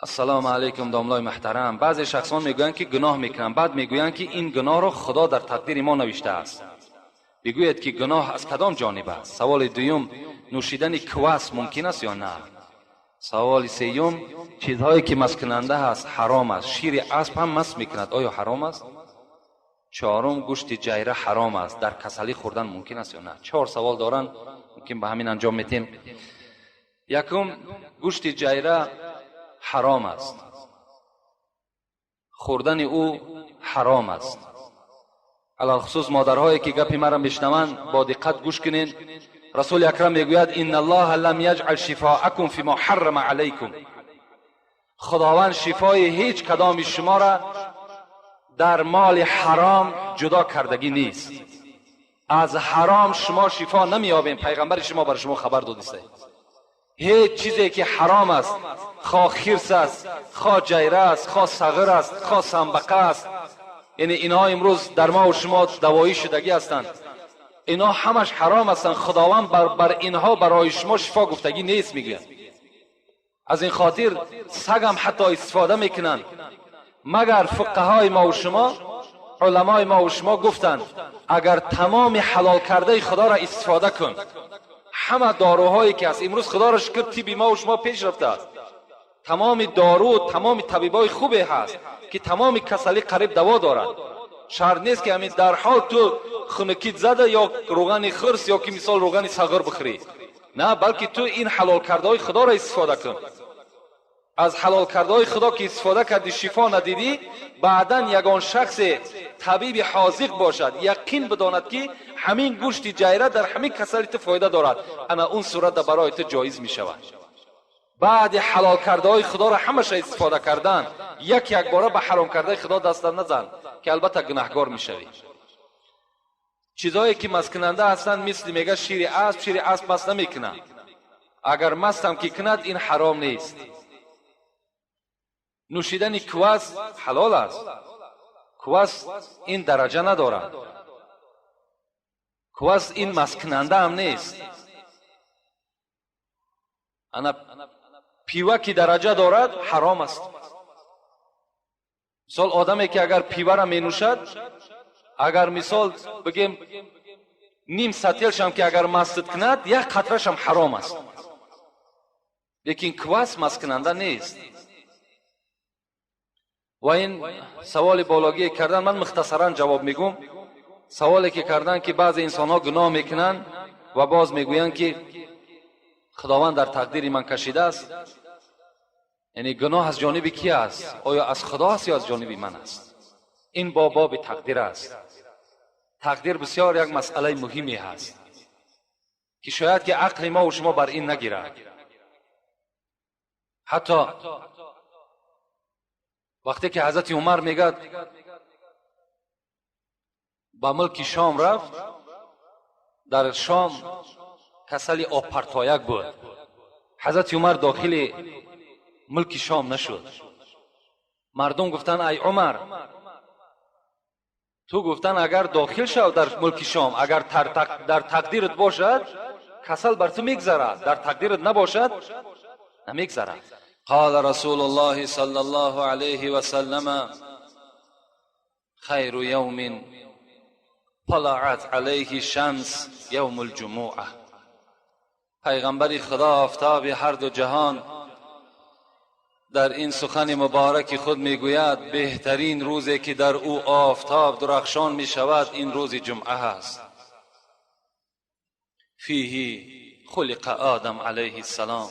Ассалому алайкум, домлои муҳтарам. Баъзе шахсон мегӯянд, ки гуноҳ мекунанд, баъд мегӯянд, ки ин гуноҳро Худо дар тақдири мо навиштааст. Бигӯед, ки гуноҳ аз кадом ҷониб аст? Саволи дуюм: нӯшидани квас мумкин аст ё на? Саволи сеюм: чизҳое ки масткунанда ҳаст, ҳаром аст. Шири асп ҳам маст мекунад, оё ҳаром аст? Чорум: гӯшти ҷайра ҳаром аст, дар касалӣ хӯрдан мумкин аст ё на? Чор савол доранд, мумкин ба ҳамин анҷом метем. Якум: гӯшти ҷайра ҳаром аст, хӯрдани ӯ ҳаром аст. Алалхусус модарҳое ки гапи маро мешунаванд, бо диққат гӯш кунед. Расули акрам мегӯяд: инна аллоҳа лам яҷъал шифоакум фима ҳаррама алайкум. Худованд шифои ҳеҷ кадоми шуморо дар моли ҳаром ҷудо кардагӣ нест. Аз ҳаром шумо шифо намеёбем. Пайғамбари шумо бар шумо хабар додиста. Ҳеҷ чизе ки ҳаром аст, хо хирс аст, хо ҷайра аст, хо сағир аст, хо самбақа аст, яъне инҳо имрӯз дар мо шумо давоӣ шудагӣ ҳастанд, инҳо ҳамаш ҳаром ҳастанд. Худованд бар инҳо барои шумо шифо гуфтагӣ нест, мегӯяд. Аз ин хотир сагам ҳатто истифода мекунанд. Магар фуқаҳои мо ва шумо, уламои мо ва шумо гуфтанд, агар тамоми ҳалол кардаи худоро истифода кун, ҳама доруҳое ки аст имрӯз, худоро шукр, тибби мо ва шумо пеш рафтааст, тамоми дору, тамоми табибои хубе ҳаст, ки тамоми касалӣ қариб даво дорад. Шарт нест, ки ҳамин дарҳол ту хунукит зада ё рӯғани хирс ё ки мисол рӯғани сағир бихӯрӣ. На, балки ту ин ҳалол кардаҳои худоро истифода кун. Аз ҳалол кардаҳои худо ки истифода кардӣ, шифо надидӣ, баъдан ягон шахсе табиби ҳозиқ бошад, яқин бидонад, ки ҳамин гӯшти ҷайра дар ҳамин касали ту фоида дорад, ана он сурата барои ту ҷоиз мешавад. Баъди ҳалол кардаҳои худоро ҳамаша истифода кардан, як якбора ба ҳаром кардаи худо даста назан, ки албатта гунаҳгор мешавӣ. Чизҳое ки масткунанда ҳастанд, мисли мега шири асп, шири асп маст намекунад. Агар мастам ки кунад, ин ҳаром нест. Нӯшидани квас ҳалол аст. Квас ин дараҷа надорад, квас ин масткунанда ҳам нест. Ана пива ки дараҷа дорад, ҳаром аст. Мисол, одаме ки агар пивара менӯшад, агар мисол бигем ним сателшам ки агар мастит кунад, як қатрашам ҳаром аст. Лекин квас масткунанда нест. Ва ин саволи бологие кардан, ман мухтасаран ҷавоб мегӯм. Саволе ки кардан, ки баъзе инсонҳо гуноҳ мекунанд ва боз мегӯянд, ки Худованд дар тақдири ман кашидааст. Яъне гуноҳ аз ҷониби ки аст? Оё аз Худо аст ё аз ҷониби ман аст? Ин бо боби тақдир аст. Тақдир бисёр як масъалаи муҳиме ҳаст, ки шояд ки ақли мо ва шумо бар ин нагирад. Ҳатто вақте ки ҳазрати Умар мегӯяд, ба мулки Шом рафт, дар Шом касали обпартояк буд. Ҳазрати Умар дохили мулки Шом нашуд. Мардум гуфтанд: ай Умар, ту гуфтанд, агар дохил шав дар мулки Шом, агар дар тақдират бошад, касал бар ту мегзарад, дар тақдират набошад, намегзарад. قال رسول الله صلى الله عليه وسلم: خير يوم طلعت عليه الشمس يوم الجمعة. پیغمبر خدا، آفتاب هر دو جهان، در این سخن مبارک خود میگوید: بهترین روزی که در او آفتاب درخشان می شود، این روز جمعه است. فیه خلق آدم علیه السلام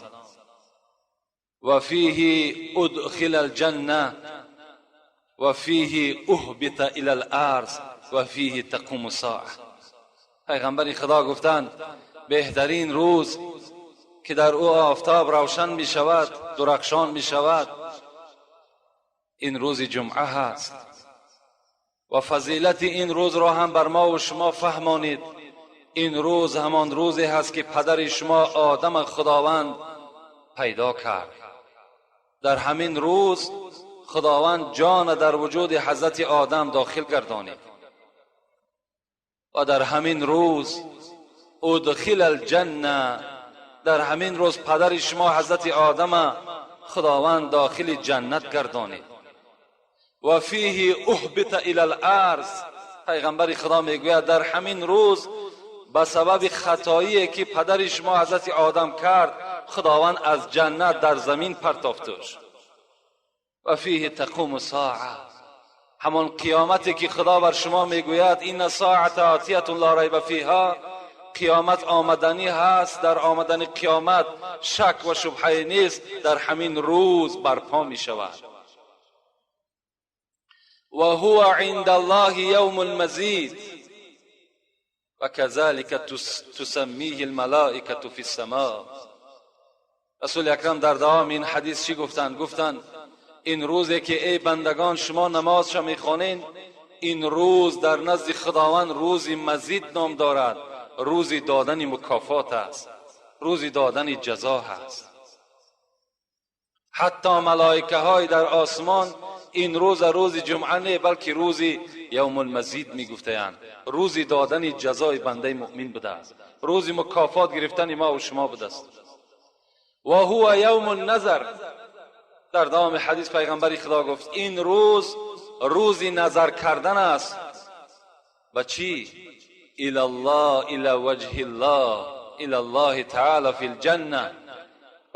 و فیه ادخل الجنه و فیه اهبط الى الارض و فیه تقوم الساعه. پیغمبر خدا گفتند، بهترین روز که در او آفتاب روشن می شود، درخشان می شود، این روز جمعه هست. و فضیلت این روز را هم بر ما و شما فهمانید. این روز همان روزی هست که پدر شما آدم خداوند پیدا کرد. در همین روز خداوند جان در وجود حضرت آدم داخل گردانید و در همین روز ادخل الجنه، در همین روز پدر شما حضرت آدم Худованд дохили ҷаннат гардонид. Ва фиҳи уҳбита ила аларз. Пайғамбари Худо мегӯяд, дар ҳамин рӯз ба сабаби хатоие ки падари шумо ҳазрати Одам кард, Худованд аз ҷаннат дар замин партофтуш. Ва фиҳи тақуму соа. Ҳамон қиёмате ки Худо бар шумо мегӯяд, инна соата отиятун ла райба фиҳа, қиёмат омаданӣ ҳаст, дар омадани қиёмат шак ва шубҳае нест, дар ҳамин рӯз барпо мешавад. Ва ҳува инда Аллоҳи явму лмазид ва казалика тусаммиҳи лмалоикату фи ссамо. Расули акрам дар давоми ин ҳадис чӣ гуфтанд? Гуфтанд, ин рӯзе ки эй бандагон шумо намозша мехонед, ин рӯз дар назди Худованд рӯзи мазид ном дорад, рӯзи додани мукофот аст, рӯзи додани ҷазо ҳаст. Ҳатто малоикаҳои дар осмон ин рӯза рӯзи ҷумъа не, балки рӯзи явмулмазид мегуфтаянд, рӯзи додани ҷазои бандаи муъмин будааст, рӯзи мукофот гирифтани мо ва шумо будааст. Ва ҳува явму назар. Дар давоми ҳадис пайғамбари Худо гуфт, ин рӯз рӯзи назар кардан аст. Ба чӣ? Илаллоҳ, ила ваҷҳиллоҳ, илаллоҳи таъала фил ҷанна.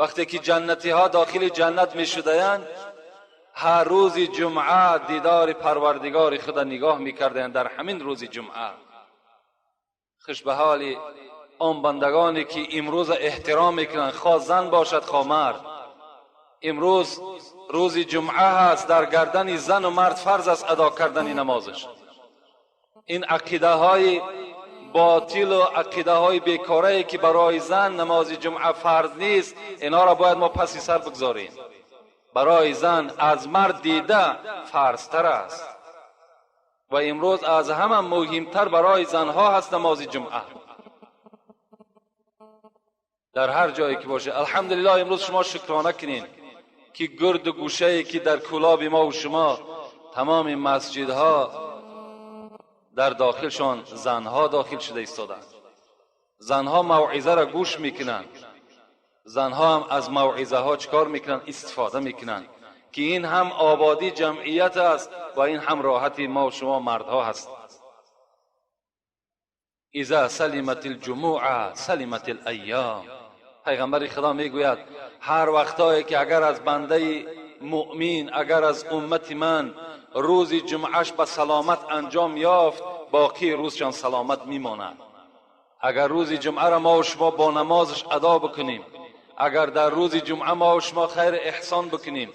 Вақте ки ҷаннатиҳо дохили ҷаннат мешудаянд, ҳар рӯзи ҷумъа дидори Парвардигори худа нигоҳ мекардаянд дар ҳамин рӯзи ҷумъа. Хуш ба ҳоли он бандагоне ки имрӯза эҳтиром мекунанд, хоҳ зан бошад, хоҳ мард. Имрӯз рӯзи ҷумъа ҳаст, дар гардани зану мард фарз аст адо кардани намозаш. Ин ақидаҳои ботилу ақидаҳои бекорае ки барои зан намози ҷумъа фарз нест, инҳоро бояд мо паси сар бигзорем. Барои зан аз мард дида фарзтар аст ва имрӯз аз ҳама муҳимтар барои занҳо ҳаст намози ҷумъа дар ҳар ҷое ки бошед. Алҳамдулиллоҳ, имрӯз шумо шукрона кунед ки гирду гӯшае ки дар кӯлоби мо ва шумо тамоми масҷидҳо дар дохилшон занҳо дохил шуда истоданд. Занҳо мавъизаро гӯш мекунанд, занҳо ҳам аз мавъизаҳо чӣ кор мекунанд? Истифода мекунанд, ки ин ҳам ободии ҷамъият аст ва ин ҳам роҳати мо ва шумо мардҳо ҳаст. Иза салимат лҷумуа салимат лайём. Пайғамбари Худо мегӯяд, ҳар вақтое ки агар аз бандаи муъмин, агар аз уммати ман рӯзи ҷумъаш ба саломат анҷом ёфт, боқии рӯзшон саломат мемонад. Агар рӯзи ҷумъаро мо ва шумо бо намозаш адо бикунем, агар дар рӯзи ҷумъа мо ва шумо хайр эҳсон бикунем,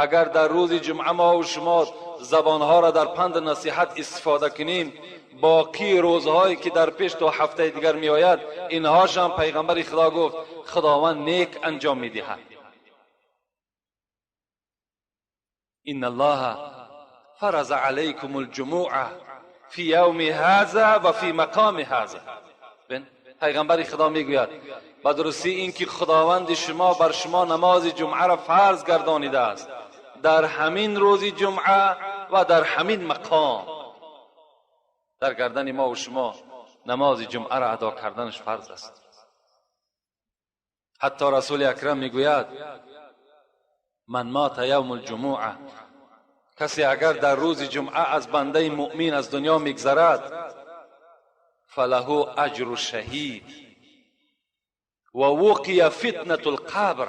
агар дар рӯзи ҷумъа мо ва шумо забонҳоро дар панду насиҳат истифода кунем, боқии рӯзҳое ки дар пеш то ҳафтаи дигар меояд, инҳошам пайғамбари Худо гуфт, Худованд нек анҷом медиҳад. Инна Аллоҳа фараза алайкум алҷумуа фи явми ҳаза ва фи мақоми ҳаза. Пайғамбари Худо мегӯяд, ба дурустӣ ин ки Худованди шумо бар шумо намози ҷумъаро фарз гардонидааст дар ҳамин рӯзи ҷумъа ва дар ҳамин мақом. Дар гардани мо ва шумо намози ҷумъаро адо карданаш фарз аст. Ҳатто Расули акрам мегӯяд, ман мота явму лҷумуа, касе агар дар рӯзи ҷумъа аз бандаи муъмин аз дунё мегзарад, фалаҳу аҷру шаҳид ва вуқия фитнату лқабр.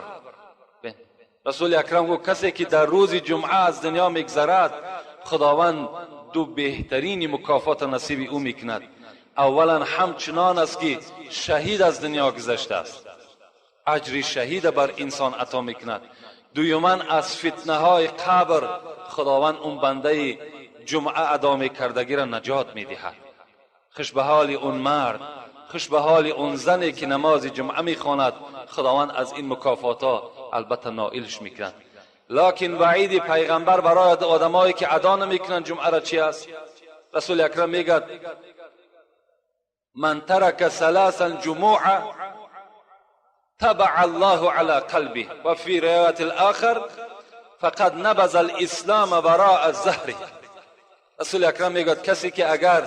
Расули акрам гуфт, касе ки дар рӯзи ҷумъа аз дунё мегзарад, Худованд ду беҳтарини мукофота насиби ӯ мекунад. Аввалан, ҳамчунон аст ки шаҳид аз дунё гузаштааст, аҷри шаҳида бар инсон ато мекунад. Дуюман, аз фитнаҳои қабр Худованд он бандаи ҷумъа адо мекардагиро наҷот медиҳад. Хуш ба ҳоли он мард, хуш ба ҳоли он зане ки намози ҷумъа мехонад, Худованд аз ин мукофотҳо албатта ноилш мекунад. Локин ваъиди пайғамбар барои одамое ки адо намекунанд ҷумъаро чи аст? Расули акрам мегӯяд, ман тарака саласан ҷумуа табаа Аллоҳу ала қалбиҳ ва фи ривояти алохар фақад набаза алислама вароа заҳри. Расули акрам мегӯяд, касе ки агар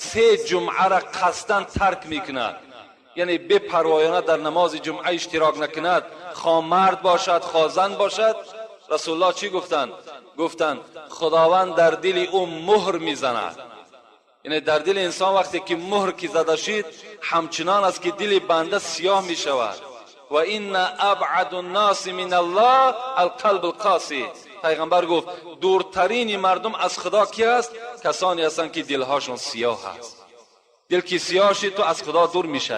се ҷумъаро қасдан тарк мекунад, یعنی بپروایانه در نماز جمعه اشتراک نکند، خواه مرد باشد خواه زن باشد، رسول الله چی گفتند؟ گفتند خداوند در دل او مهر میزند. یعنی در دل انسان وقتی که مهر که زده شد، همچنان است که دل بنده سیاه می شود. و این ابعد الناس من الله القلب القاسی. پیغمبر گفت دورترین مردم از خدا کی است؟ کسانی هستند که دلهاشون سیاه است. دل که سیاه شد تو از خدا دور میشی.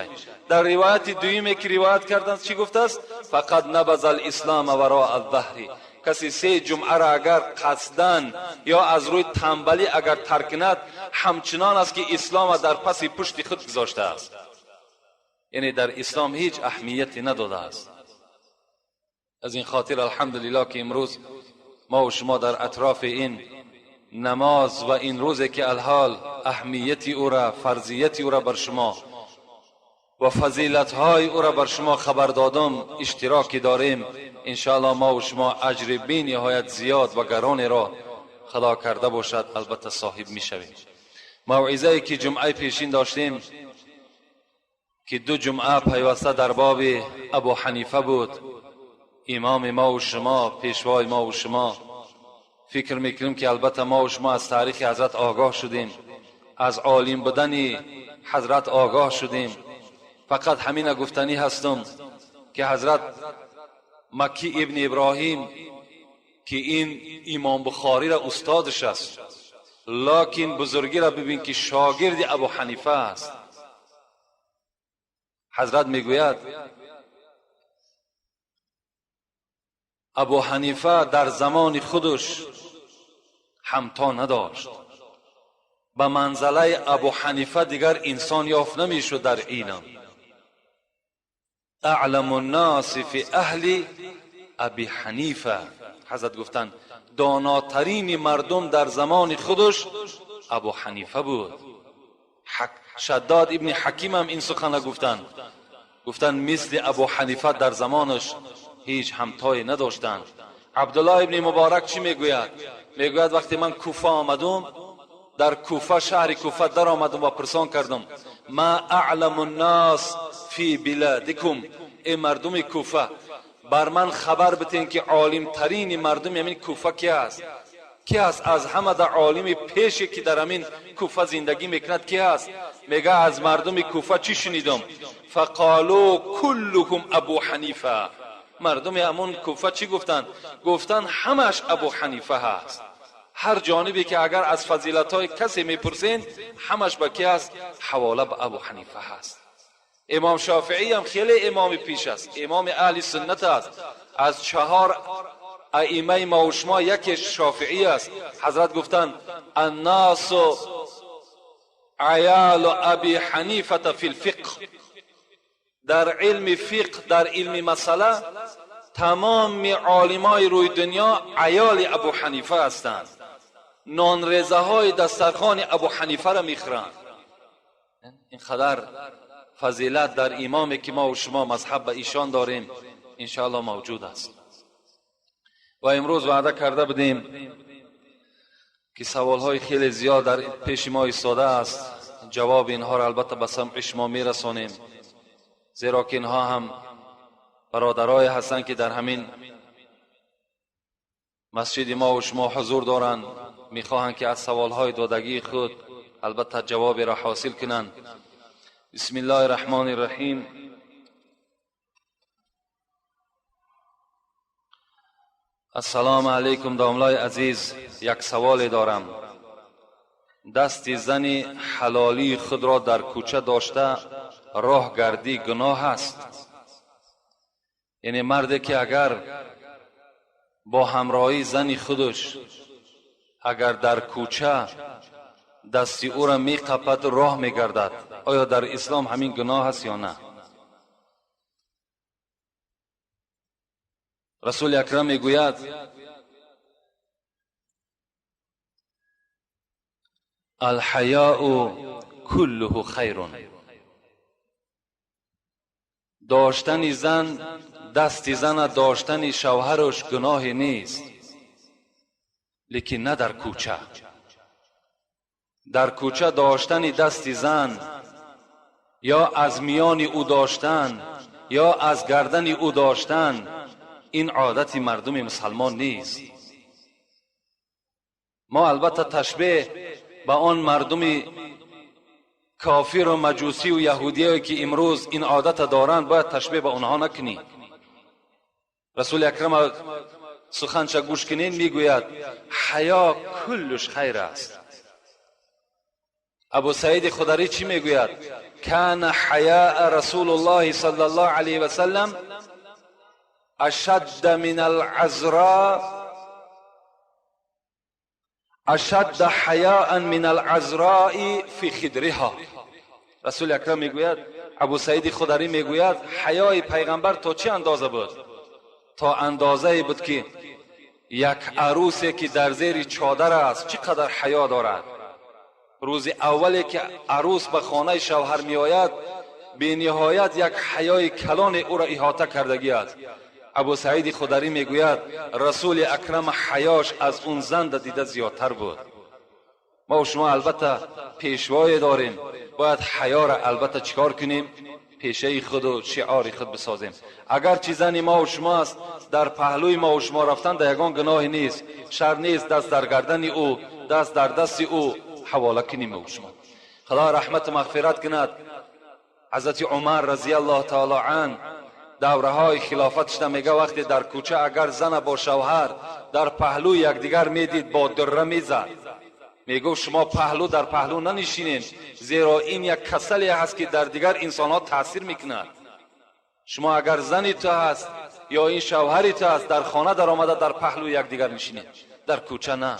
در روایت دویمی که روایت کردند چی گفته است؟ فقط نبذ الاسلام وراء الظهر. کسی سه جمعه را اگر قصدن یا از روی تنبلی اگر ترک کند، همچنان است که اسلام در پس پشت خود گذاشته است. یعنی در اسلام هیچ اهمیتی نداده است. از این خاطر الحمدلله که امروز ما و شما در اطراف این نماز و این روزی که الحال اهمیتی او را، فرضیتی او را بر شما و فضیلت های او را بر شما خبر دادم اشتراکی داریم. انشاءالله ما و شما اجر بی نهایت زیاد و گران را خدا کرده باشد البته صاحب می شویم. موعظه که جمعه پیشین داشتیم که دو جمعه پیوسته در باب ابو حنیفه بود، امام ما و شما، پیشوای ما و شما. فکر میکنیم که البته ما و شما از تاریخ حضرت آگاه شدیم، از عالم بودن حضرت آگاه شدیم. فقط همین گفتنی هستم که حضرت مکی ابن ابراهیم که این امام بخاری را استادش است، لکن بزرگی را ببین که شاگرد ابو حنیفه است. حضرت میگوید ابو حنیفه در زمان خودش همتا نداشت، به منزله ابو حنیفه دیگر انسان یافت نمیشد در علم. اعلم الناس فی اهل ابی حنیفه. حضرت گفتند داناترین مردم در زمان خودش ابو حنیفه بود. شداد ابن حکیم هم این سخن گفتند، گفتند مثل ابو حنیفه در زمانش هیچ همتایی نداشتند. عبدالله ابن مبارک چی میگوید؟ میگوید وقتی من کوفه آمدم، در کوفه، شهر کوفه در آمدم و پرسان کردم ما اعلم الناس فی بلادکم، ای مردم کوفه بر من خبر بتین که عالم ترین مردم همین کوفه کی است؟ کی است از همه در عالم پیشی که در همین کوفه زندگی میکند کی است؟ میگه از مردم کوفه چی شنیدم؟ فقالو کلهم ابو حنیفه. مردم همون کوفه چی گفتن؟ گفتن همش ابو حنیفه هست. هر جانبی که اگر از فضیلت های کسی میپرسین همش به کی است؟ حواله به ابو حنیفه هست. امام شافعی هم خیلی امام پیش است، امام اهل سنت است. از 4 ائمه ما و شما یکی شافعی است. حضرت گفتند الناس عیال ابی حنیفه فی الفقه. در علم فقه، در علم مسئله تمام عالمای روی دنیا عیال ابو حنیفه هستند. نان ریزه های دسترخوان ابو حنیفه را میخورند. اینقدر فضیلت در امامی که ما و شما مذهب به ایشان داریم انشاءالله موجود است. و امروز وعده کرده بودیم که سوال های خیلی زیاد در پیش ما ایستاده است، جواب اینها را البته به سمع شما میرسانیم، زیرا که اینها هم برادرای هستند که در همین مسجد ما و شما حضور دارند، میخواهند که از سوالهای دادگی خود البته جوابی را حاصل کنند. بسم الله الرحمن الرحیم. السلام علیکم داملای عزیز، یک سوال دارم. دست زن حلالی خود را در کوچه داشته راه گردی گناه است؟ یعنی مردی که اگر با همراهی زن خودش اگر در کوچه دستی او را می قپد راه می گردد، آیا در اسلام همین گناه است یا نه؟ رسول اکرم می گوید الحیاء کله خیر. داشتن زن، دست زن داشتن شوهرش گناه نیست، لیکن نه در کوچه. در کوچه داشتن دست زن ё аз миёни ӯ доштан, ё аз гардани ӯ доштан, ин одати мардуми мусалмон нест. Мо албатта ташбеҳ ба он мардуми кофиру маҷусию яҳудие, ки имрӯз ин одата доранд, бояд ташбеҳ ба онҳо накунем. Расули акрам суханша гӯш кунед, мегӯяд: ҳаё куллуш хайр аст. Абу Саиди Хударӣ чӣ мегӯяд? Кана ҳаяа Расулуллоҳи саллаллоҳу алайҳи васаллам ашадда мин алъазро, ашадда ҳаяан мин алъазрои фи хидриҳо. Расули акрам мегӯяд, Абу Саиди Хударӣ мегӯяд, ҳаёи пайғамбар то чӣ андоза буд? То андозае буд, ки як арӯсе, ки дар зери чодар аст, чӣ қадар ҳаё дорад. Рӯзи аввале, ки арӯс ба хонаи шавҳар меояд, бениҳоят як ҳаёи калоне ӯро иҳота кардагӣ аст. Абу Саиди Хударӣ мегӯяд, Расули акрам ҳаёш аз он занда дида зиёдтар буд. Мо шумо албатта пешвое дорем, бояд ҳаёра албатта чӣ кор кунем? Пешаи худу шиори худ бисозем. Агарчи зани мо шумо аст, дар паҳлӯи мо шумо рафтан дар ягон гуноҳе нест, шар нест, даст дар гардани ӯ, даст дар дасти ӯ ҳавола кунем мо шумо. Худо раҳмату мағфират кунад ҳазрати Умар разияллоҳу таоло ан. Давраҳои хилофатшда мега, вақте дар кӯча агар зана бо шавҳар дар паҳлӯи якдигар медид, бо дурра мезад, мегуфт: шумо паҳлӯ дар паҳлӯ нанишинед, зеро ин як касале ҳаст, ки дар дигар инсонҳо таъсир мекунад. Шумо агар зани ту ҳаст ё ин шавҳари ту ҳаст, дар хона даромада дар паҳлӯи якдигар нишинед, дар кӯча на.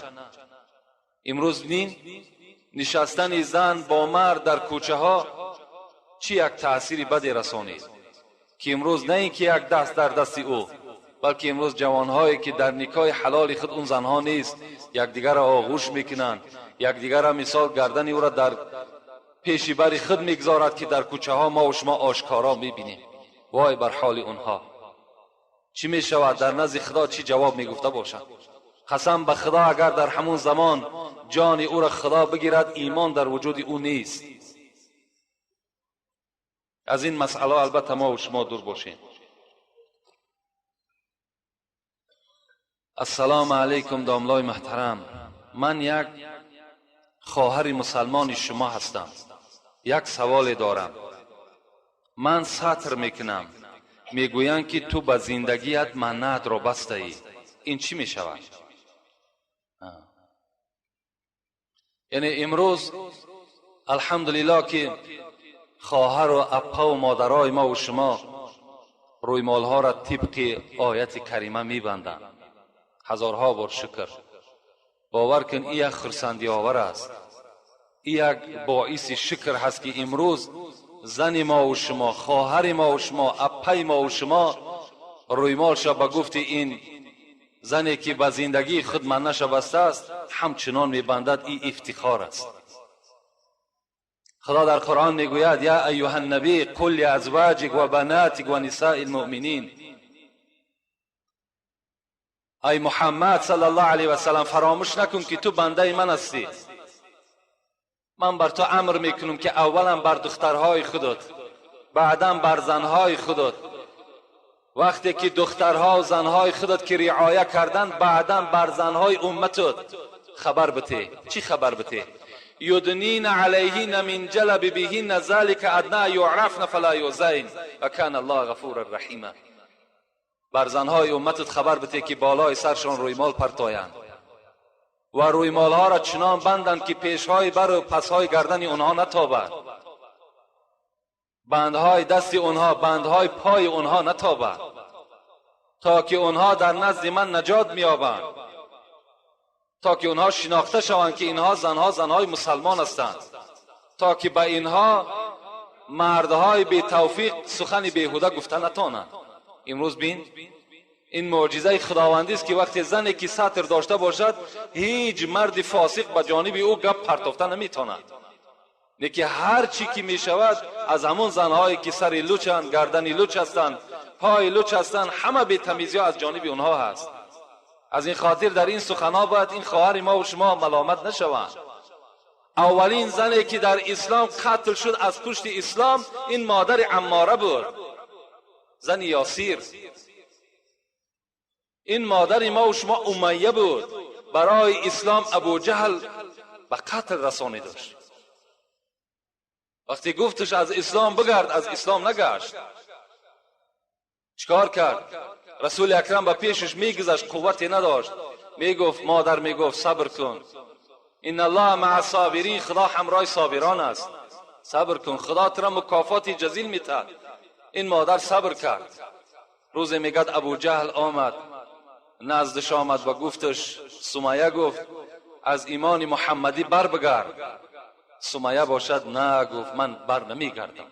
Имрӯз нин нишастани зан бо мард дар кӯчаҳо чӣ як таъсири баде расонид, ки имрӯз на ин ки як даст дар дасти ӯ, балки имрӯз ҷавонҳое, ки дар никоҳи ҳалоли худ он занҳо нест, якдигарро оғӯш мекунанд, якдигарро мисол гардани ӯро дар пеши бари худ мегузорад, ки дар кӯчаҳо мо шумо ошкоро мебинем. Вой бар ҳоли онҳо! Чӣ мешавад дар назди Худо? Чӣ ҷавоб мегуфта бошад? Қасам ба Худо, агар дар ҳамун замон ҷони ӯро Худо бигирад, имон дар вуҷуди ӯ нест. Аз ин масъала албатта мо шумо дур бошем. Ассалому алайкум, домлои муҳтарам. Ман як хоҳари мусалмони шумо ҳастам. Як саволе дорам. Ман сатр мекунам, мегӯянд, ки ту ба зиндагият маннатро бастаӣ. Ин чӣ мешавад? Яъне имрӯз алҳамдулиллоҳ, ки хоҳару аппаву модарои мову шумо рӯймолҳоро тибқи ояти карима мебанданд. Ҳазорҳо бор шукр. Бовар кун, ин як хурсандиовар аст, ин як боиси шукр ҳаст, ки имрӯз зани мову шумо, хоҳари мову шумо, аппаи мову шумо рӯймолша ба гуфти ин зане, ки ба зиндагии худ маннаша бастааст, ҳамчунон мебандад. Ин ифтихор аст. Худо дар Қуръон мегӯяд: я айюҳа ннабӣ қул лиазваҷик ва банатик ва нисаи лмуъминин. Ай Муҳаммад саллаллоҳу алайҳи васаллам, фаромӯш накун, ки ту бандаи ман ҳастӣ. Ман бар ту амр мекунам, ки аввалан бар духтарҳои худат, баъдан бар занҳои худат. Вақте ки духтарҳо занҳои худат ки риоя карданд, баъдан бар занҳои умматат хабар бите. Чӣ хабар бите? Юднина алайҳинна мин ҷалабибиҳинна залика адна юърафна фала юзайн ва кана аллоҳу ғафура раҳима. Бар занҳои умматат хабар бите, ки болои саршон рӯймол партоянд ва рӯймолҳоро чунон банданд, ки пешҳои бару пасҳои гардани онҳо натобад, бандҳои дасти онҳо, бандҳои пои онҳо натобад, то ки онҳо дар назди ман наҷот меёбанд, то ки онҳо шинохта шаванд, ки инҳо занҳо занҳои мусалмон ҳастанд, то ки ба инҳо мардҳои бетавфиқ сухани беҳуда гуфта натонанд. Имрӯз бин, ин мӯъҷизаи худовандист, ки вақте зане ки сатр дошта бошад, ҳеҷ марди фосиқ ба ҷониби ӯ гап партофта наметавонад. Лекин ҳар чӣ ки мешавад, аз ҳамон занҳое, ки сари лучанд, гардани луч ҳастанд, пои луч ҳастанд, ҳама бетамизиҳо аз ҷониби онҳо ҳаст. Аз ин хотир дар ин суханҳо бояд ин хоҳари мову шумо маломат нашаванд. اولین زنی که در اسلام قتل شد از پشت اسلام این مادر عماره بود، زن یاسیر. این مادر ما و شما امیه بود، برای اسلام ابو جهل به قتل رسانیدش. وقتی گفتش از اسلام بگرد، از اسلام نگشت. چیکار کرد؟ رسول اکرم به پیشش میگذشت، قوتی نداشت. میگفت مادر، میگفت صبر کن، ان الله مع الصابرین، خدا همراه صابران است، صبر کن، خدا تو را مکافات جزیل میتد. این مادر صبر کرد. روز میگد ابو جهل آمد نزدش آمد و گفتش، سمیه گفت از ایمان محمدی بر بگرد. سمیه باشد نه، گفت من بر نمیگردم،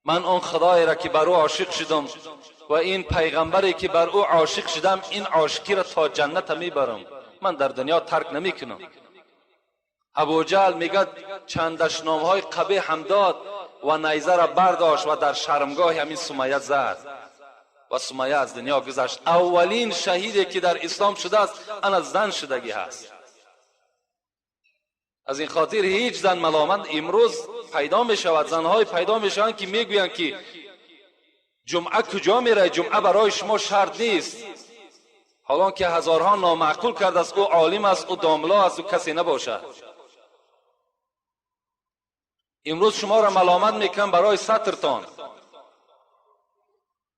من آن خدایی را که بر او عاشق شدم و این پیغمبری که بر او عاشق شدم، این عاشقی را تا جنت میبرم، من در دنیا ترک نمیکنم. ابو جهل میگد چند دشنام های قبیح هم داد و نیزه را برداشت و در شرمگاه همین سمیه زد و سمیه از دنیا گذشت. اولین شهیدی که در اسلام شده است انا زن شدگی هست. از این خاطر هیچ زن ملامت امروز پیدا می شود، زنهای پیدا می شوند که میگویند که جمعه کجا میره، جمعه برای شما شرط نیست، حالان که هزارها نامعقول کرده است، او عالم است، او داملا است، او کسی نباشد. امروز شما را ملامت میکنم برای سترتان،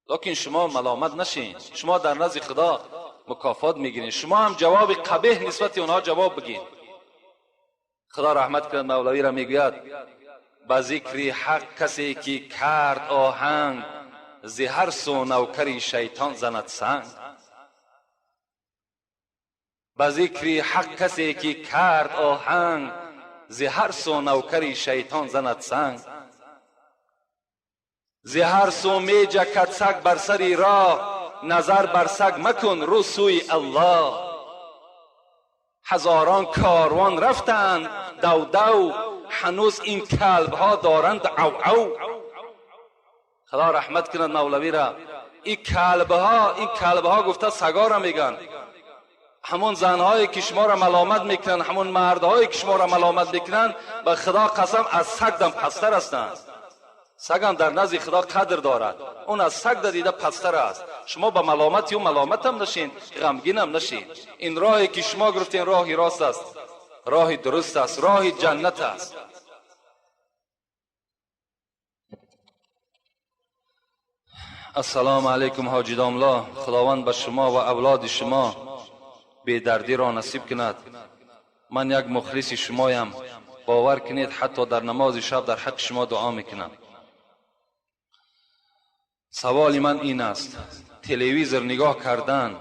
لیکن شما ملامت نشین، شما در نزد خدا مکافات میگیرین، شما هم جواب قبیح نسبت اونها جواب بگین. خدا رحمت کند مولوی را میگوید به ذکر حق کسی که کرد آهنگ، ز هر سو نوکری شیطان زند سنگ. به ذکر حق کسی که کرد آهنگ، ز هر سو نوکری شیطان زند سنگ. ز هر سو می جکد سگ بر سری راه، نظر بر سگ مکن رو سوی الله. هزاران کاروان رفتند دو دو، هنوز این کلب ها دارند عو عو. خدا رحمت کند مولوی را. این کلب ها گفته سگا را میگن، همون زنهایی که شما را ملامت میکنن، همون مردهایی که شما را ملامت میکنن، به خدا قسم از سگ دم پستر هستند. سگ هم در نزد خدا قدر دارد، اون از سگ دیده پستر است. شما به ملامت او ملامت هم نشین، غمگین هم نشین. این راهی که شما گرفتین راهی راست است، راهی درست است، راه جنت است. السلام علیکم حاجی داملا، خداوند به شما و اولاد شما بیدردی را نصیب کند. من یک مخلص شمایم، باور کنید حتی در نماز شب در حق شما دعا میکنم. سوال من این است، تلویزیون نگاه کردن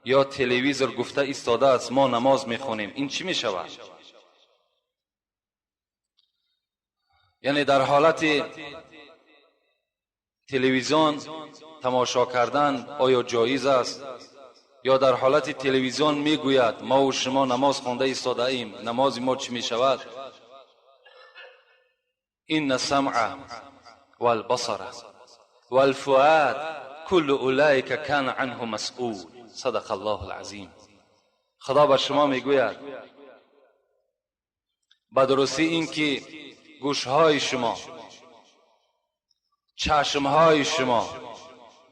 یا تلویزیون گفته ایستاده است ما نماز میخونیم، این چی میشود؟ یعنی در حالت تلویزیون تماشا کردن آیا جایز است؟ یا در حالت تلویزیون میگوید ما و شما نماز خوانده ایستاده ایم، نماز ما چی میشود؟ این السمع والبصر والفؤاد كل اولئک کان عنه مسئول، صدق الله العظیم. خدا به شما میگوید به درستی اینکه گوشهای شما، چشمهای شما،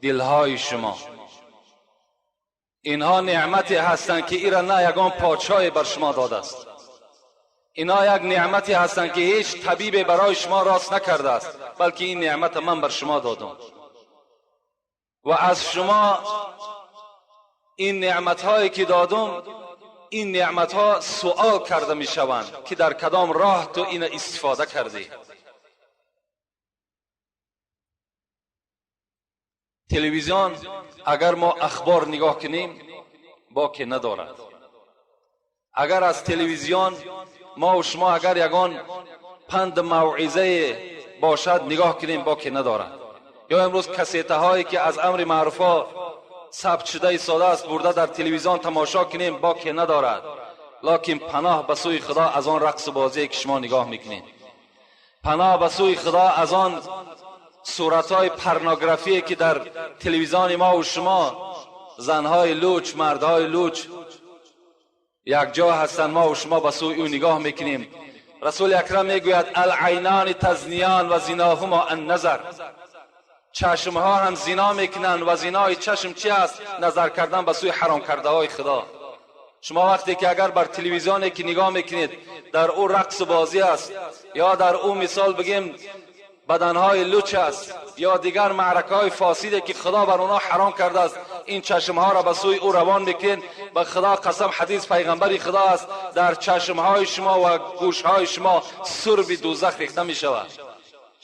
دلهای شما، اینها نعمتی هستند که ایرا نه یگان پادشاهی بر شما داده است. اینها یک نعمتی هستند که هیچ طبیب برای شما راست نکرده است، بلکه این نعمت من بر شما دادم و از شما این نعمتهایی که دادم، این نعمتها سوال کرده می شوند که در کدام راه تو این استفاده کردی. تلویزیون اگر ما اخبار نگاه کنیم باکی ندارد. اگر از تلویزیون ما و شما اگر یگان پند موعظه باشد نگاه کنیم باکی ندارد. یا امروز کسیته هایی که از امر معروفا ثبت شده ایستاده است برده در تلویزیون تماشا کنیم باکی ندارد. لکن پناه به سوی خدا از آن رقص بازی که شما نگاه میکنید، پناه به سوی خدا از آن صورتهای پرنوگرافی که در تلویزیون ما و شما زنهای لوچ، مردهای لوچ یک جا هستند، ما و شما به سوی او نگاه میکنیم. Расули Акрам мегӯяд: алайнони тазниён ва зиноҳумо анназар. Чашмҳо ҳам зино мекунанд ва зинои чашм чи аст? Назар кардан ба сӯи ҳаром кардаҳои Худо. Шумо вақте ки агар бар телевизионе ки нигоҳ мекунед, дар ӯ рақсу бозӣ аст, ё дар ӯ мисол бигем баданҳои луч аст, ё дигар маъракаҳои фосиде ки Худо бар онҳо ҳаром кардааст, ин чашмҳоро ба сӯи ӯ равон мекунед. Ба Худо қасам, ҳадис пайғамбари Худо аст, дар чашмҳои шумо ва гӯшҳои шумо сурби дӯзах рехта мешавад.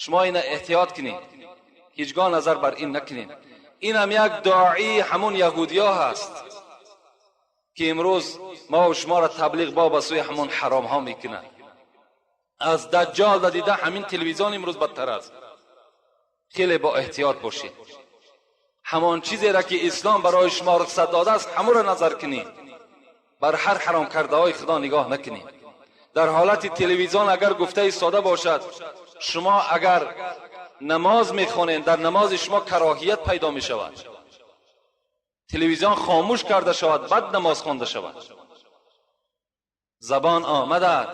Шумо ина эҳтиёт кунед, ҳеҷгоҳ назар бар ин накунед. Инам як доии ҳамун яҳудиё ҳаст ки имрӯз мо ва шуморо таблиғ ба сӯи ҳамон ҳаромҳо мекунад. Аз Даҷҷол дида ҳамин телевизион имрӯз бадтар аст. Хеле бо эҳтиёт бошед. Ҳамон чизеро ки ислом барои шумо рухсат додааст, ҳамонро назар кунед. Бар ҳар ҳаром кардаҳои Худо нигоҳ накунед. Дар ҳолати телевизион агар гуфта истода бошад, шумо агар намоз мехонед, дар намози шумо кароҳият пайдо мешавад. Телевизион хомӯш карда шавад, баъд намоз хонда шавад. Забон омадад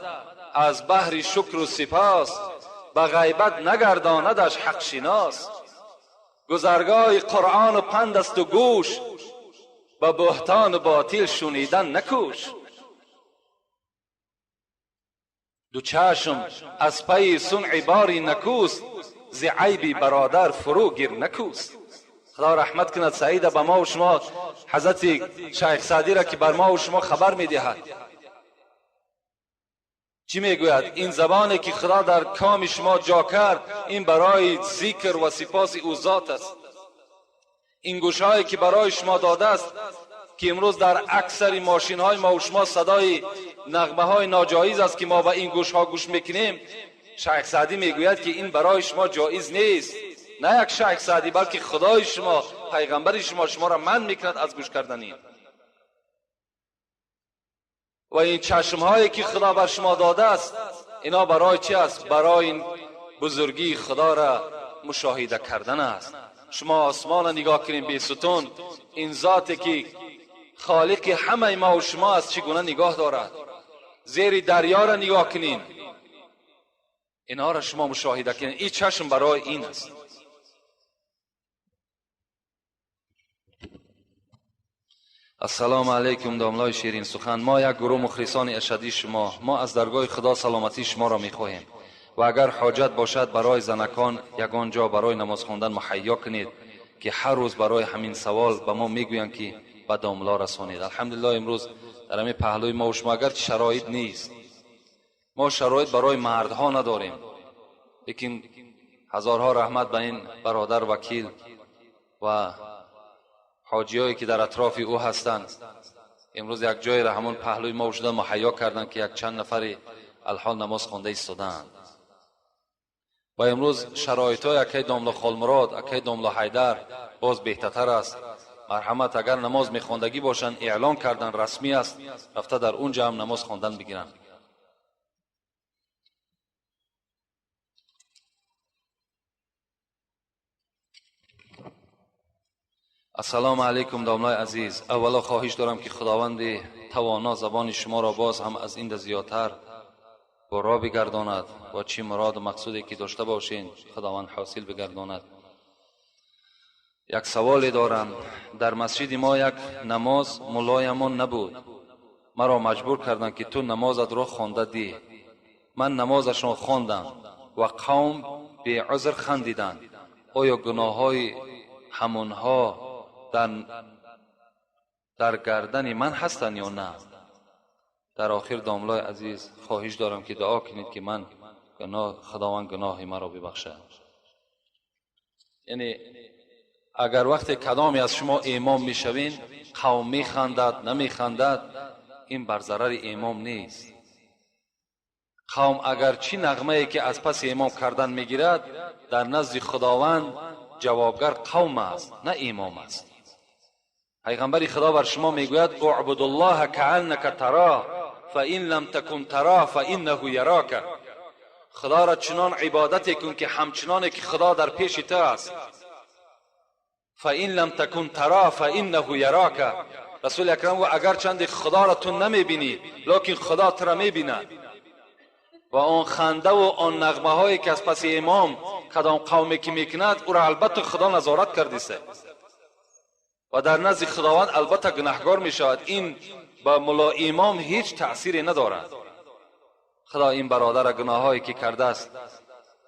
аз баҳри шукру сипос, ба ғайбат нагардонадаш ҳақшинос. Гузаргоҳи Қуръону панд асту гӯш, ба буҳтону ботил шунидан накӯш. Ду чашм аз пайи сунъи бори накӯст, зи айби бародар фурӯ гир накӯст. Худо раҳмат кунад Саида ба мо ва шумо, ҳазрати Шайх Саъдиро ки бар мо ва шумо хабар медиҳад. Чӣ мегӯяд? Ин забоне ки Худо дар коми шумо ҷо кард, ин барои зикр ва сипоси ӯ зот аст. Ин гӯшҳое ки барои шумо додааст, ки имрӯз дар аксари мошинҳои мо ва шумо садои нағмаҳои ноҷоиз аст ки мо ба ин гӯшҳо гӯш мекунем, Шайх Саъдӣ мегӯяд ки ин барои шумо ҷоиз нест. На як Шайх Саъдӣ, балки Худои шумо, пайғамбари шумо шуморо манъ мекунад аз гӯш кардани. Ва ин чашмҳое ки Худо бар шумо додааст, ино барои чи аст? Барои бузургии Худоро мушоҳида кардан аст. Шумо осмонро нигоҳ кунед бесутун, ин зоте ки холиқи ҳамаи мо ва шумо аст, чӣ гуна нигоҳ дорад. Зери дарёро нигоҳ кунед, инҳоро шумо мушоҳида кунед. Ин чашм барои ин аст. Ассалому алайкум, домлои ширин сухан. Мо як гурӯҳ мухлисони ашадии шумо. Мо аз даргоҳи Худо саломатии шуморо мехоҳем ва агар ҳоҷат бошад барои занакон ягон ҷо барои намоз хондан муҳайё кунед, ки ҳар рӯз барои ҳамин савол ба мо мегӯянд ки ба домло расонед. Алҳамдулиллоҳ, имрӯз дар ҳамин паҳлӯи мо ва шумо агарчи шароит нест, мо шароит барои мардҳо надорем, лекин ҳазорҳо раҳмат ба ин бародар вакил ва ҳоҷиҳое ки дар атрофи ӯ ҳастанд. Имрӯз як ҷойеро ҳамон паҳлӯи мо шуда муҳайё карданд ки якчанд нафари алҳол намоз хонда истодаанд. Ва имрӯз шароитҳои акай домло Холмурод, акай домло Ҳайдар боз беҳтартар аст. Марҳамат, агар намоз мехондагӣ бошанд, эълон кардан расмӣ аст, рафта дар он ҷо ҳам намоз хондан бигиранд. Ассалому алайкум, домлои азиз. Аввало хоҳиш дорам ки Худованди тавоно забони шуморо боз ҳам аз инда зиёдтар баро бигардонад ва чӣ муроду мақсуде ки дошта бошед, Худованд ҳосил бигардонад. Як саволе дорам. Дар масҷиди мо як намоз мулоямон набуд. Маро маҷбур карданд ки ту намозатро хонда диҳ. Ман намозашон хондам ва қавм беузр хандиданд. Оё гуноҳҳои ҳамонҳо дар гардани ман ҳастанд ё на? Дар охир, домлои азиз, хоҳиш дорам ки дуо кунед ки ман Худованд гуноҳи маро бибахшад. Яъне агар вақте кадоме аз шумо имом мешавед, қавм механдад, намехандад, ин бар зарари имом нест. Қавм агар чӣ нағмае ки аз паси имом кардан мегирад, дар назди Худованд ҷавобгар қавм аст, на имом аст. Пайғамбари Худо бар шумо мегӯяд: اعبد кааннака таро фаин лам такун таро фаиннаҳу ярока. Худоро чунон ибодате кун ки ҳамчуноне ки Худо дар пеши ту аст. Фаин лам такун таро фаиннаҳу ярока. Расули акрам гуфт: агарчанде Худоро ту намебинӣ, лекин Худо туро мебинад. Ва он хандаву он нағмаҳое ки аз паси имом кадом қавме ки мекунад, ӯро албатта Худо назорат кардиста ва дар назди Худованд албатта гунаҳгор мешавад. Ин ба мулло имом ҳеҷ таъсире надорад. Худо ин бародара гуноҳҳое ки кардааст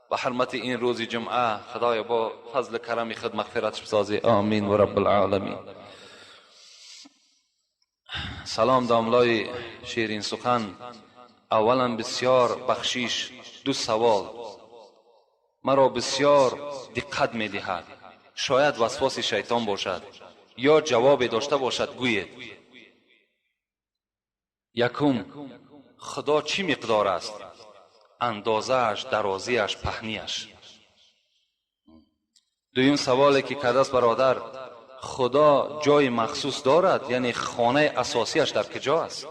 ба ҳурмати ин рӯзи ҷумъа Худоё бо фазли карами худ мағфиратш бисозӣ. Омин ва раббулъоламин. Салом домлои ширин сухан. Аввалан бисёр бахшиш, ду савол маро бисёр диққат медиҳад. Шояд васвоси шайтон бошад ё ҷавобе дошта бошад, гӯед. Якум, Худо чӣ миқдор аст? Андозааш, дарозиаш, паҳнияш. Дуюм саволе ки кардааст бародар, Худо ҷои махсус дорад, яъне хонаи асосияш дар куҷо аст?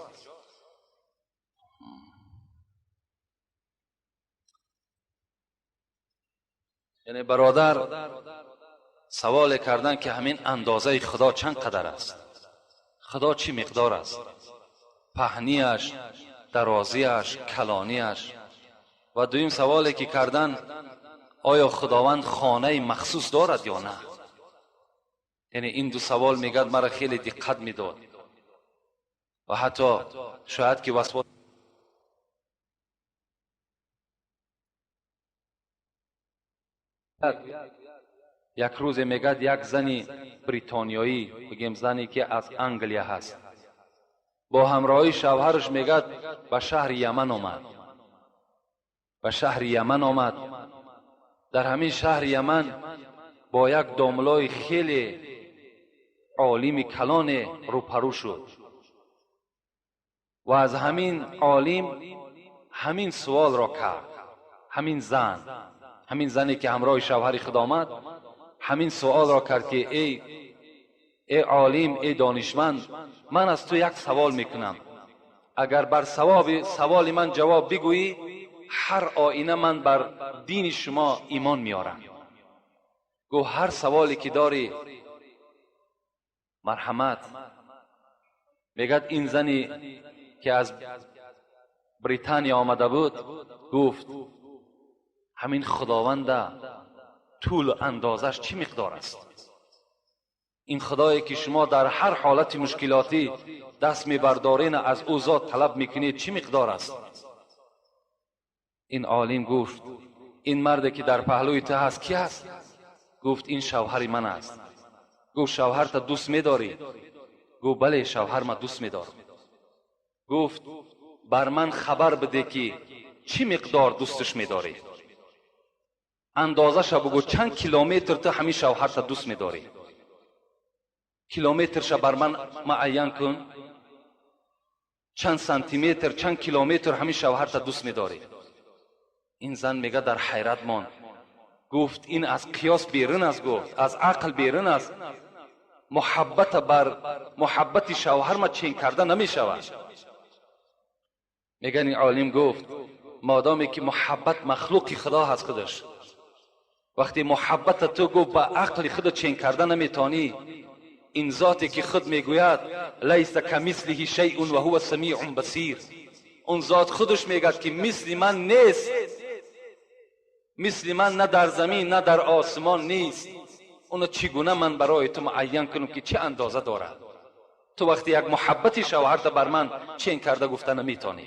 Яъне бародар саволе кардан ки ҳамин андозаи Худо чанд қадар аст? Худо чӣ миқдор аст? Паҳнияш, дарозияш, калонияш. Ва дуюм саволе ки кардан, оё Худованд хонаи махсус дорад ё на? Яъне ин ду савол мегӯяд маро хеле диққат медод ва ҳатто шояд ки васвас як рӯзе мегӯяд як зани бритониёӣ, бигем зане ки аз Англия ҳаст, бо ҳамроҳии шавҳараш мегӯяд ба шаҳри Яман омад. Ба шаҳри Яман омад. Дар ҳамин шаҳри Яман бо як домлои хеле олими калоне рӯпарӯ шуд ва аз ҳамин олим ҳамин суолро кард. Ҳамин зан, ҳамин зане ки ҳамроҳи шавҳари худ омад, ҳамин суолро кард ки эй олим, эй донишманд, ман аз ту як савол мекунам. Агар бар саволи ман ҷавоб бигӯӣ, ҳар оина ман бар дини шумо имон меорам. Гуфт ҳар саволе ки дорӣ марҳамат. Мегӯяд ин зане ки аз Британия омада буд гуфт ҳамин Худованда тӯлу андозаш чӣ миқдор аст? Ин Худое ки шумо дар ҳар ҳолати мушкилотӣ даст мебардорен аз ӯ зот талаб мекунед чӣ миқдор аст? Ин олим гуфт ин марде ки дар паҳлӯи ту ҳаст ки аст? Гуфт ин шавҳари ман аст. Гуфт шавҳарта дӯст медорӣ? Гуфт бале, шавҳарма дӯст медорам. Гуфт бар ман хабар биде ки чӣ миқдор дӯсташ медорӣ? Андозаша бугӯ, чанд километр ту ҳамин шавҳарта дӯст медорӣ? Километрша бар ман муайян кун. Чанд сантиметр, чанд километр ҳамин шавҳарта дӯст медорӣ? Ин зан мега дар ҳайрат монд. Гуфт ин аз қиёс берун аст, гуфт аз ақл берун аст. Муҳаббата бар муҳаббати шавҳарма чен карда намешавад. Мегӯяд ин олим гуфт модоме ки муҳаббат махлуқи Худо ҳаст худаш, вақте муҳаббата ту гуфт ба ақли худо чен карда наметонӣ, ин зоте ки худ мегӯяд лайса камислиҳи шайъун ва ҳува самиъун басир, он зот худаш мегӯяд ки мисли ман нест, мисли ман на дар замин на дар осмон нест. Оно чӣ гуна ман барои ту муайян кунам ки чӣ андоза дорад? Ту вақте як муҳаббати шавҳарта бар ман чен карда гуфта наметонӣ.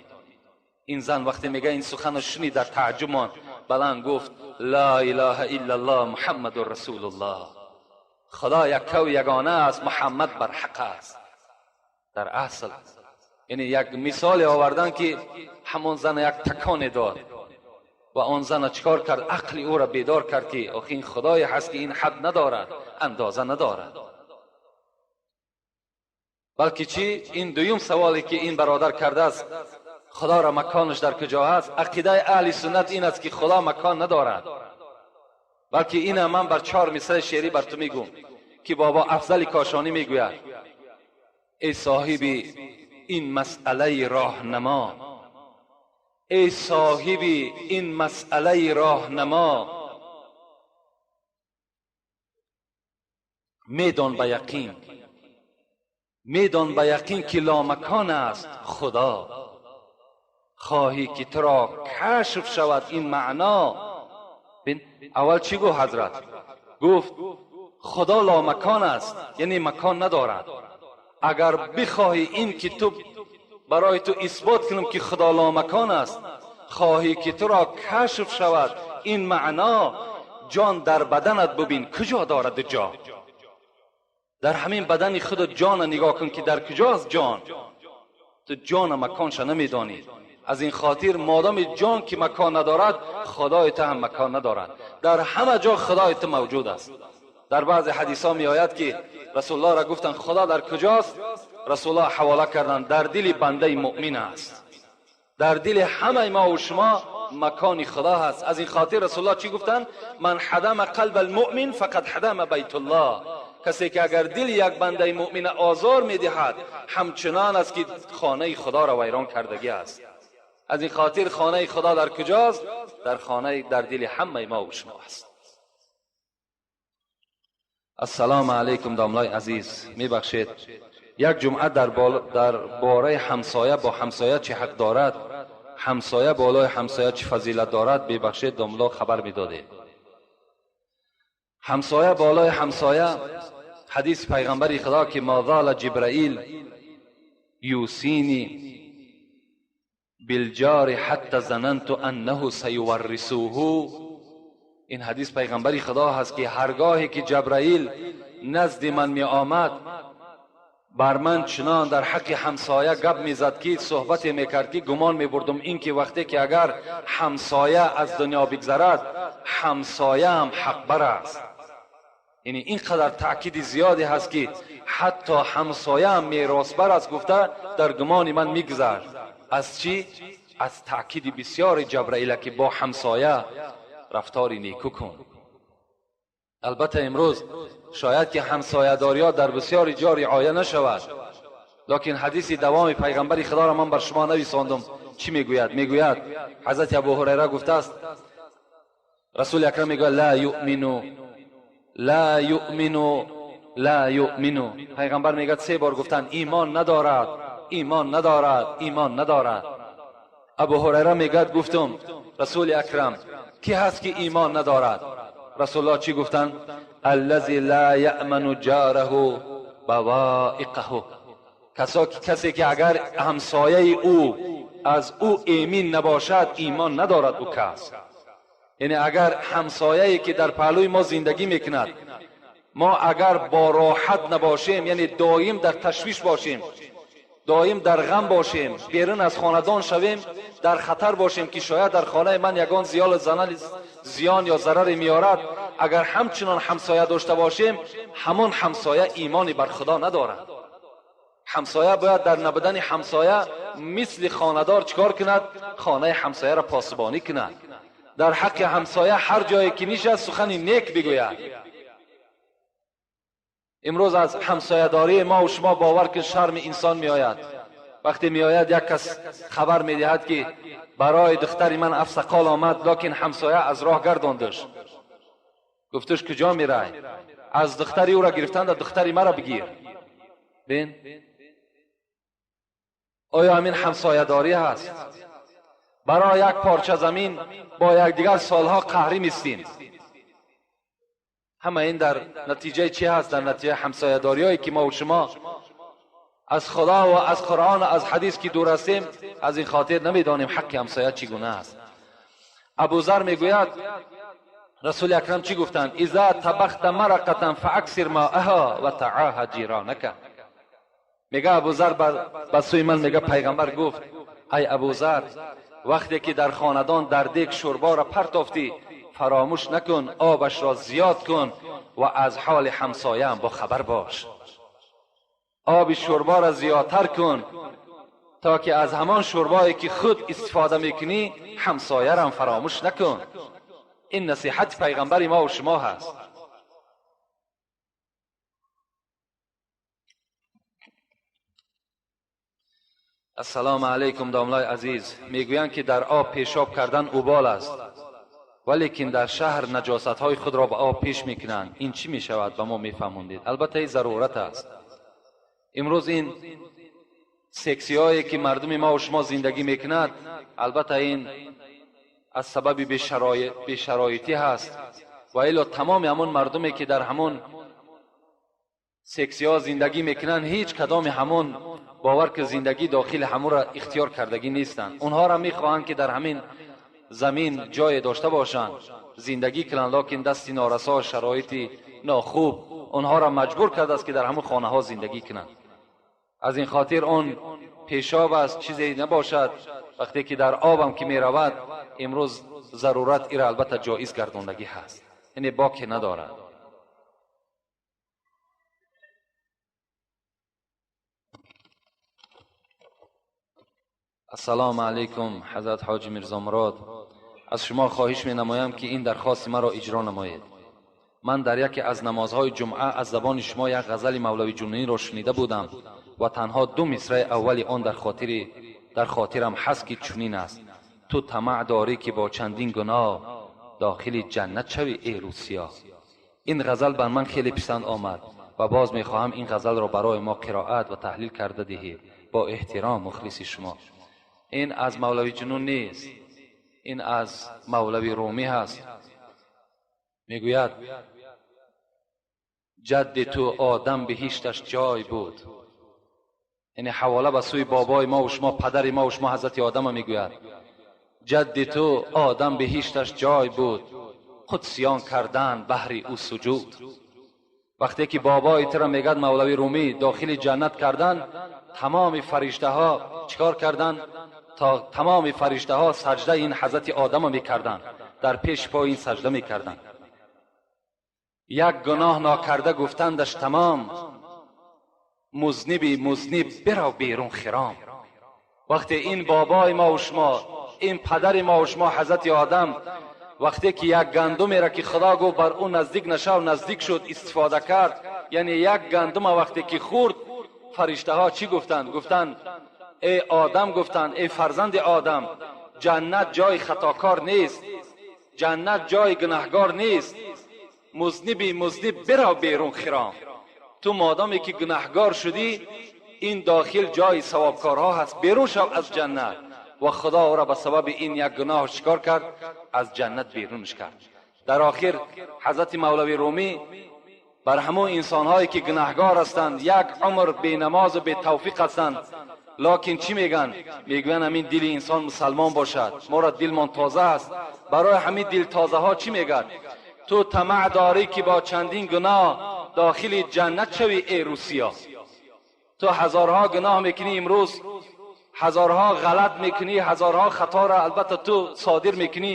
Ин зан вақте мега ин суханро шунид дар тааҷҷуб монд, баланд гуфт ла илаҳа иллаллоҳ муҳаммадун расулуллоҳ. Худо яккаву ягона аст, Муҳаммад барҳақ аст. Дар асл яъне як мисоле овардан ки ҳамон зана як таконе дод ва он зана чикор кард? Ақли ӯро бедор кард ки охи ин Худое ҳаст ки ин ҳад надорад, андоза надорад. Балки чӣ? Ин дуюм саволе ки ин бародар кардааст, Худоро маконаш дар куҷо ҳаст? Ақидаи аҳли суннат ин аст ки Худо макон надорад. Балки ина ман бар чор мисраи шеърӣ бар ту мегӯм ки бобо Афзали Кошонӣ мегӯяд: эй соҳиби ин масъалаи роҳнамо, эй соҳиби ин масъалаи роҳнамо, медон ба яқин, медон ба яқин ки ломакон аст Худо. хоҳӣ ки туро кашф шавад ин маъно. Бин, аввал чӣ гуфт ҳазрат? Гуфт худо ломакон аст, яъне макон надорад. Агар бихоҳӣ ин ки ту барои ту исбот кунам ки худо ломакон аст, хоҳӣ ки туро кашф шавад ин маъно, ҷон дар баданат бубин куҷо дорад ҷо. Дар ҳамин бадани худ ҷона нигоҳ кун ки дар куҷост ҷон. Ту ҷона маконша намедонӣ. Аз ин хотир модоми ҷон ки макон надорад, худои ту ҳам макон надорад. Дар ҳама ҷо худои ту мавҷуд аст. Дар баъзе ҳадисҳо меояд ки расулуллоҳ ра гуфтанд худо дар куҷост? Расулуллоҳ ҳавола карданд дар дили бандаи муъмин аст. Дар дили ҳамаи мо ва шумо макони худо ҳаст. Аз ин хотир расулуллоҳ чӣ гуфтанд? Ман ҳадама қалба алмуъмин фақад ҳадама байтуллоҳ. Касе ки агар дили як бандаи муъмина озор медиҳад, ҳамчунон аст ки хонаи худоро вайрон кардагӣ аст. Аз ин хотир хонаи худо дар куҷост? Дар хонаи дар дили ҳамаи мо ва шумо аст. Ассалому алайкум домлаи азиз, мебахшед, як ҷумъа дар бораи ҳамсоя бо ҳамсоя чӣ ҳақ дорад, ҳамсоя болои ҳамсоя чӣ фазилат дорад, бебахшед домло хабар медодед. Ҳамсоя болои ҳамсоя, ҳадиси пайғамбари худо ки ма зала ҷибраил юсини билҷори ҳатта зананту аннаҳу саюваррисуҳу. Ин ҳадис пайғамбари худо ҳаст ки ҳаргоҳе ки ҷабраил назди ман меомад, бар ман чунон дар ҳаққи ҳамсоя гап мезад ки суҳбате мекард ки гумон мебурдум ин ки вақте ки агар ҳамсоя аз дунё бигзарад, ҳамсояам ҳақбар аст. Яъне ин қадар таъкиди зиёде ҳаст ки ҳатто ҳамсояам меросбар аст гуфта дар гумони ман мегузашт. Аз чӣ? Аз таъкиди бисёри ҷабраила ки бо ҳамсоя рафтори неку кун. Албатта имрӯз шояд ки ҳамсоядориҳо дар бисёри ҷо риоя нашавад, лекин ҳадиси давоми пайғамбари худоро ман бар шумо нависондум. Чӣ мегӯяд? Мегӯяд ҳазрати абу ҳурайра гуфтааст, расули акрам мегӯяд ла юъмину ла юъмину ла юъмину. Пайғамбар мегӯяд се бор гуфтанд имон надорад, имон надорад, имон надорад. Абу ҳурайра мегӯяд гуфтум расули акрам ки ҳаст ки имон надорад? Расулуллоҳ чӣ гуфтанд? Аллази ла яъману ҷораҳу бавоиқаҳу. Касе ки агар ҳамсояи ӯ аз ӯ эмин набошад, имон надорад ӯ кас. Яъне агар ҳамсояе ки дар паҳлӯи мо зиндагӣ мекунад, мо агар бо роҳат набошем, яъне доим дар ташвиш бошем, доим дар ғам бошем, берун аз хонадон шавем, дар хатар бошем ки шояд дар хонаи ман ягон зиён ё зараре меорад, агар ҳамчунон ҳамсоя дошта бошем, ҳамон ҳамсоя имони бар худо надорад. Ҳамсоя бояд дар набудани ҳамсоя мисли хонадор чикор кунад? Хонаи ҳамсояро посбонӣ кунад. Дар ҳаққи ҳамсоя ҳар ҷое ки нишаст сухани нек бигӯяд. Имрӯз аз ҳамсоядории мо ва шумо бовар кун шарми инсон меояд. Вақте меояд як кас хабар медиҳад ки барои духтари ман афсақол омад, лекин ҳамсоя аз роҳ гардондаш. Гуфташ куҷо мерай? Аз духтари ӯро гирифтанда духтари маро бигир. Бин, оё ҳамин ҳамсоядорӣ ҳаст? Барои як парча замин бо якдигар солҳо қаҳрӣ мистем. Ҳама ин дар натиҷаи чӣ ҳаст? Дар натиҷаи ҳамсоядориҳое ки мо ва шумо аз худо ва аз қуръон ва аз ҳадис ки дур ҳастем, аз ин хотир намедонем ҳаққи ҳамсоя чӣ гуна аст. Абузар мегӯяд расули акрам чӣ гуфтанд? Иза табахта марақатан фааксир маъаҳа ва таъаҳа ҷиронака. Мега Абузар ба сӯи ман мега пайғамбар гуфт ай Абузар, вақте ки дар хонадон дар дег шӯрборо партофтӣ, фаромӯш накун, обашро зиёд кун ва аз ҳоли ҳамсояам бохабар бош. Оби шӯрборо зиёдтар кун то ки аз ҳамон шӯрбое ки худ истифода мекунӣ ҳамсоярам фаромӯш накун. Ин насиҳати пайғамбари мо ва шумо ҳаст. Ассалому алайкум домлаи азиз. Мегӯянд ки дар об пешоб кардан убол аст, валекин дар шаҳр наҷосатҳои худро ба об пеш мекунанд. Ин чӣ мешавад? Ба мо мефаҳмондед. Албатта ин зарурат аст. Имрӯз ин Сексиҳое ки мардуми ма ва шумо зиндагӣ мекунад, албатта ин аз сабаби бешароитӣ ҳаст ва илло тамоми ҳамон мардуме ки дар ҳамон сексиҳо зиндагӣ мекунанд, ҳеҷ кадоми ҳамон бовар ки зиндагӣ дохили ҳамонро ихтиёр кардагӣ нестанд. Онҳоро мехоҳанд ки дар ҳамин замин ҷое дошта бошанд, зиндагӣ кунанд, лекин дасти норасо, шароити нохуб онҳоро маҷбур кардааст ки дар ҳамон хонаҳо зиндагӣ кунанд. Аз ин хотир он пешоб аст, чизе набошад, вақте ки дар обам ки меравад, имрӯз зарурат ира албатта ҷоиз гардондагӣ ҳаст, яъне боке надорад. Ассалому алайкум, ҳазрат ҳоҷи Мирзо Мурод. Аз шумо хоҳиш менамоям ки ин дархости маро иҷро намоед. Ман дар яке аз намозҳои ҷумъа аз забони шумо як ғазали Мавлави Ҷунунӣро шунида будам ва танҳо ду мисраи аввали он дар хотирам ҳаст ки чунин аст: ту тамаъ дорӣ ки бо чандин гуноҳ дохили ҷаннат шавӣ, эй Русия. Ин ғазал бар ман хеле писанд омад ва боз мехоҳам ин ғазалро барои мо қироат ва таҳлил карда диҳед. Бо эҳтиром, мухлиси шумо. Ин аз Мавлави Ҷунун нест, ин аз Мавлави Румӣ ҳаст. Мегӯяд: ҷадди ту Одам биҳишташ ҷой буд. Яъне ҳавола ба сӯи бобои мо ва шумо, падари мо ва шумо ҳазрати Одама мегӯяд: ҷадди ту Одам биҳишташ ҷой буд, қудсиён кардан баҳри ӯ суҷуд. Вақте ки бобои туро мегӯяд Мавлави Румӣ дохили ҷаннат кардан, тамоми фариштаҳо чикор карданд? То тамоми фариштаҳо саҷдаи ин ҳазрати Одама мекарданд, дар пеши пои ин саҷда мекарданд. Як гуноҳ нокарда гуфтандаш тамом, музниби музниб бирав берун хиром. Вақте ин бобои мо ва шумо, ин падари мо ва шумо ҳазрати Одам, вақте ки як гандумеро ки Худо гуфт бар ӯ наздик нашав, наздик шуд, истифода кард, яъне як гандума вақте ки хӯрд, фариштаҳо чӣ гуфтанд? Гуфтанд: эй Одам, гуфтанд, эй фарзанди Одам, ҷаннат ҷои хатокор нест, ҷаннат ҷои гунаҳгор нест, музниби музниб бирав берун хиром. Ту модоме ки гунаҳгор шудӣ, ин дохил ҷои савобкорҳо ҳаст, берун шав аз ҷаннат. Ва Худо ӯро ба сабаби ин як гуноҳ чикор кард? Аз ҷаннат берунаш кард. Дар охир ҳазрати Мавлави Румӣ бар ҳамон инсонҳое ки гунаҳгор ҳастанд, як умр бенамозу бетавфиқ ҳастанд, лекин чӣ мегӯянд? Мегӯянд ҳамин дили инсон мусалмон бошад, моро дилмон тоза аст. Барои ҳамин дилтозаҳо чӣ мегӯяд? Ту тамаъ дорӣ ки бо чандин гуноҳ дохили ҷаннат шавӣ, эй Русия. Ту ҳазорҳо гуноҳ мекунӣ имрӯз, ҳазорҳо ғалат мекунӣ, ҳазорҳо хаторо албатта ту содир мекунӣ,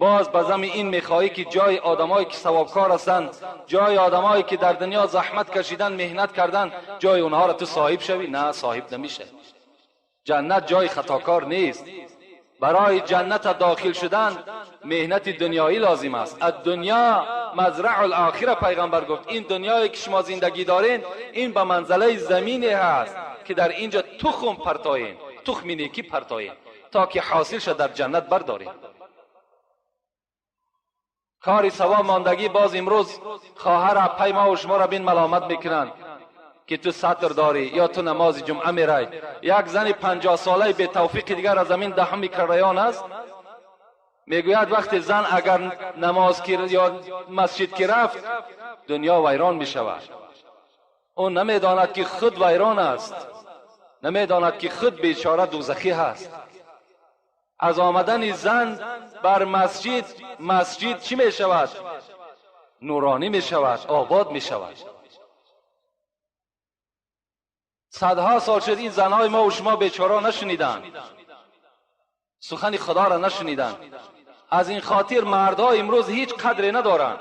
боз ба зами ин мехоҳӣ ки ҷои одамое ки савобкор ҳастанд, ҷои одамое ки дар дунё заҳмат кашидан, меҳнат кардан, ҷои онҳоро ту соҳиб шавӣ? На, соҳиб намешавӣ. Ҷаннат ҷои хатокор нест. Барои ҷанната дохил шудан меҳнати дунёӣ лозим аст. Ад-дунё мазраъу л-охира, пайғамбар гуфт, ин дунёе ки шумо зиндагӣ дорен, ин ба манзалаи замине ҳаст ки дар инҷо тухм партоен, тухми некӣ партоен, то ки ҳосил шад дар ҷаннат бардорем. Кори савоб мондагӣ боз имрӯз хоҳар апай ма ва шуморо бин маломат мекунанд ки ту сатр дорӣ ё ту намози ҷумъа мерай. Як зани 50-солаи бетавфиқи дигар аз ҳамин 10 микрорайон аст, мегӯяд вақте зан агар намоз ё масҷид ки рафт, дунё вайрон мешавад. Ӯ намедонад ки худ вайрон аст, намедонад ки худ бечора дӯзахӣ ҳаст. Аз омадани зан бар масҷид, масҷид чӣ мешавад? Нуронӣ мешавад, обод мешавад. Садҳо сол шуд ин занҳои мо ва шумо бечора нашуниданд, сухани Худоро нашуниданд. Аз ин хотир мардҳо имрӯз ҳеҷ қадре надоранд.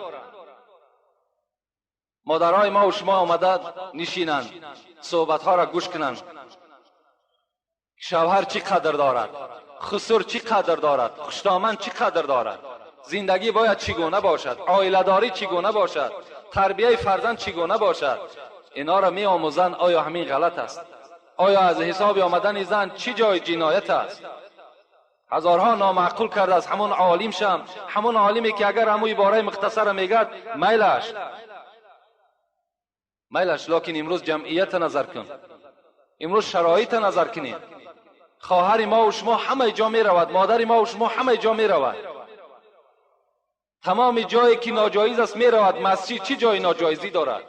Модарҳои мо ва шумо омада нишинанд, суҳбатҳоро гӯш кунанд. Шавҳар чӣ қадр дорад, хусур чӣ қадр дорад, хуштоман чӣ қадр дорад, зиндагӣ бояд чӣ гуна бошад, оиладорӣ чӣ гуна бошад, тарбияи фарзанд чӣ гуна бошад. Инҳоро меомӯзанд. Оё ҳамин ғалат аст? Оё аз ҳисоби омадани зан чӣ ҷои ҷиноят аст? Ҳазорҳо номаъқул кардааст ҳамон олим шам, ҳамон олиме ки агар ҳамон ибораи мухтасара мегӯяд, майлаш майлаш. Лекин имрӯз ҷамъията назар кун. Имрӯз шароита назар кунед. Хоҳари мо шумо ҳамаи ҷо меравад, модари мо шумо ҳамаи ҷо меравад. Тамоми ҷое ки ноҷоиз аст меравад. Масҷид чӣ ҷои ноҷоизӣ дорад?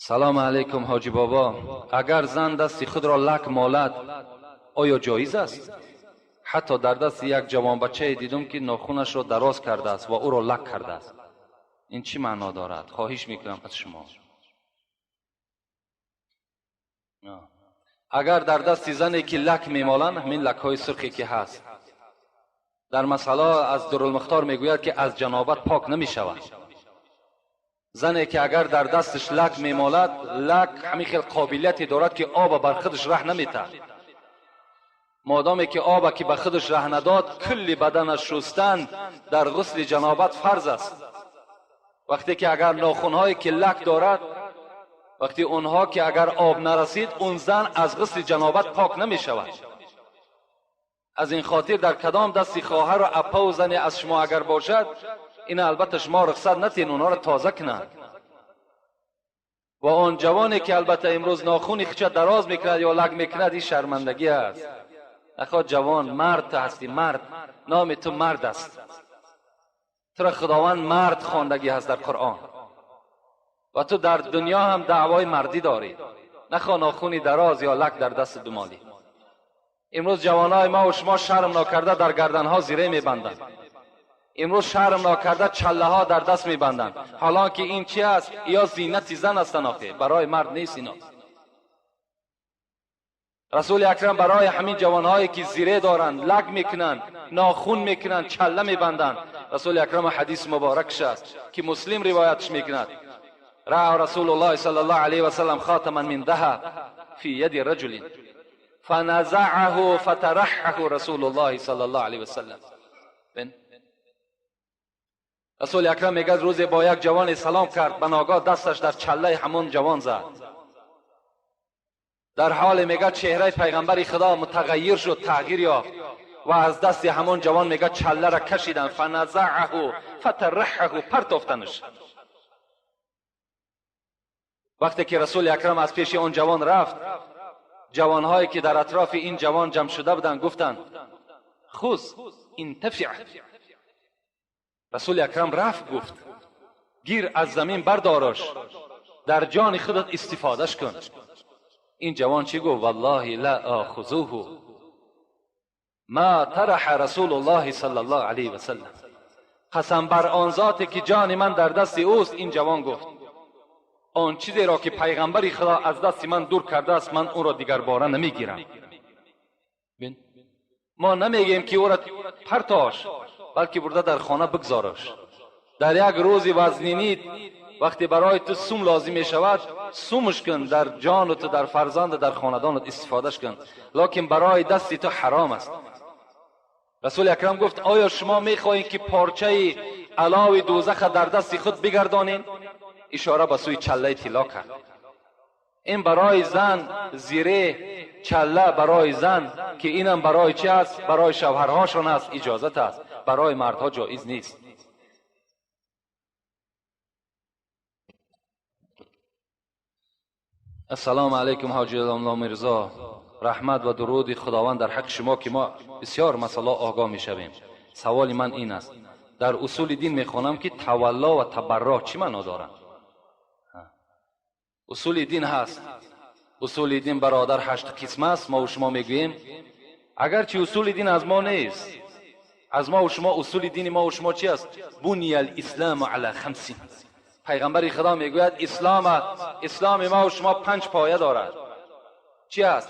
Салом алейкум ҳоҷи бобо. Агар зан дасти худро лак молад, оё ҷоиз аст? Ҳатто дар дасти як ҷавонбачае дидум, ки нохунашро дароз кардааст ва ӯро лак кардааст. Ин чӣ маъно дорад? Хоҳиш мекунам аз шумо. Агар дар дасти зане ки лак мемоланд, ҳамин лакҳои сурхе ки ҳаст, дар масъала аз Дурулмухтор мегӯяд, ки аз ҷанобат пок намешавад. Зане ки агар дар дасташ лак мемолад, лак ҳамин хел қобилияте дорад, ки оба бар худаш раҳ наметаҳад. Модоме ки оба ки ба худаш раҳ надод, кулли баданаш шустан дар ғусли ҷанобат фарз аст. Вақте ки агар нохунҳое ки лак дорад, вақти онҳо ки агар об нарасид, он зан аз ғусли ҷанобат пок намешавад. Аз ин хотир дар кадом дасти хоҳару аппаву зане аз шумо агар бошад, ин албатта шумо рухсат натиҳед онҳоро тоза кунанд. Ва он ҷавоне ки албатта имрӯз нохуни худша дароз мекунад ё лак мекунад, ин шармандагӣ аст. Нахоҳ ҷавон, мард ту ҳастӣ, мард, номи ту мард аст. Туро Худованд мард хондагӣ ҳаст дар Қуръон ва ту дар дунё ҳам даъвои мардӣ дорӣ. Нахоҳ нохуни дароз ё лак дар даст думолӣ. Имрӯз ҷавонои мо ва шумо шарм нокарда дар гарданҳо зире мебанданд. Имрӯз шарм нокарда чаллаҳо дар даст мебанданд. Ҳолон ки ин чи аст? Ё зинати зан ҳастанд, охе барои мард нест ино. Расули акрам барои ҳамин ҷавонҳое ки зире доранд, лак мекунанд, нохун мекунанд, чалла мебанданд, расули акрам ҳадис муборакш аст, ки Муслим ривоятш мекунад. Раъа Расулуллоҳи саллаллоҳу алайҳи васаллам хатаман мин даҳаб фи яди раҷулин фаназаъаҳу фатараҳаҳу Расулуллоҳи саллаллоҳу алайҳи васаллам. Расули акрам мегӯяд, рӯзе бо як ҷавоне салом кард, ба ногоҳ дасташ дар чаллаи ҳамон ҷавон зад. Дар ҳоле мегӯяд чеҳраи пайғамбари Худо мутағайир шуд, тағйир ёфт ва аз дасти ҳамон ҷавон мегӯяд чалларо кашиданд, фаназаъаҳу фатараҳаҳу, партофтанаш. Вақте ки Расули акрам аз пеши он ҷавон рафт, ҷавонҳое ки дар атрофи ин ҷавон ҷамъ шуда буданд гуфтанд: хуз интафиъ. Расули акрам рафт, гуфт: гир аз замин бардорош, дар ҷони худат истифодаш кун. Ин ҷавон чӣ гуфт? Валлоҳи ла охузуҳу ма тараҳа Расулуллоҳи саллаллоҳу алайҳи васаллам. Қасам бар он зоте ки ҷони ман дар дасти ӯст, ин ҷавон гуфт: он чизеро ки пайғамбари Худо аз дасти ман дур кардааст, ман ӯро дигарбора намегирам. Мо намегӯем ки ӯро партош, балки бурда дар хона бигзораш. Дар як рӯзи вазнинӣ вақте барои ту сум лозим мешавад, сумш кун, дар ҷону ту, дар фарзанду, дар хонадонат истифодаш кун, лекин барои дасти ту ҳаром аст. Расули акрам гуфт: оё шумо мехоҳед ки порчаи алови дӯзаха дар дасти худ бигардонед? Ишора ба сӯи чаллаи тилло кард. Ин барои зан зире чалла барои зан, ки инам барои чи аст? Барои шавҳарҳошон аст, иҷозат аст, барои мардҳо ҷоиз нест. Ассалому алайкум ҳоҷи Мирзо. Раҳмат ва дуруди Худованд дар ҳаққи шумо, ки мо бисёр масъала огоҳ мешавем. Саволи ман ин аст: дар усули дин мехонам, ки тавалло ва табарро чӣ маъно доранд? Усули дин ҳаст. Усули дин бародар 8 қисм аст. Мо шумо мегӯем, агарчи усули дин аз мо нест, аз мо ва шумо усули дини мо ва шумо чи аст? Буния алислому ала хамсин. Пайғамбари Худо мегӯяд исломи мо ва шумо 5 поя дорад. Чи аст?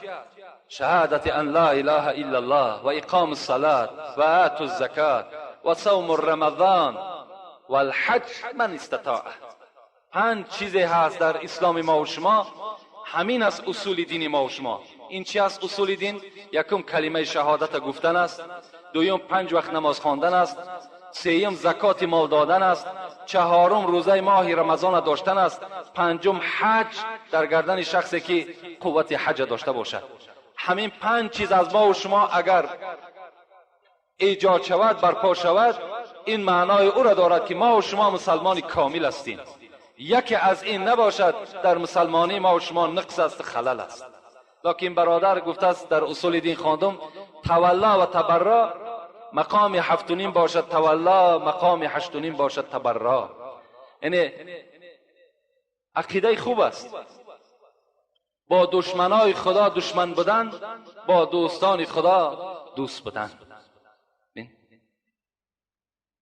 Шаҳадати ан ла илаҳа иллаллоҳ ва иқому ссалат ва ату ззакат ва савму рамазон валҳаҷ ман истатоа. 5 чизе ҳаст дар исломи мо ва шумо. Ҳамин аст усули дини мо ва шумо. Ин чи аст усули дин? Якум калимаи шаҳодата гуфтан аст, дуюм 5 вақт намоз хондан аст, сеюм закоти мол додан аст, чаҳорум рӯзаи моҳи рамазона доштан аст, панҷум ҳаҷ дар гардани шахсе ки қуввати ҳаҷа дошта бошад. Ҳамин 5 чиз аз мо ва шумо агар эҷод шавад, барпо шавад, این معنای او را دارد که ما و شما مسلمان کامل هستیم. یکی از این نباشد در مسلمانی ما و شما نقص است، خلل است. لکن برادر گفته است در اصول دین خواندم تولا و تبرا مقام 7.5 باشد تولا، مقام 8.5 باشد تبرا. یعنی عقیده خوب است. با دشمنای خدا دشمن بودن، با دوستان خدا دوست بودن.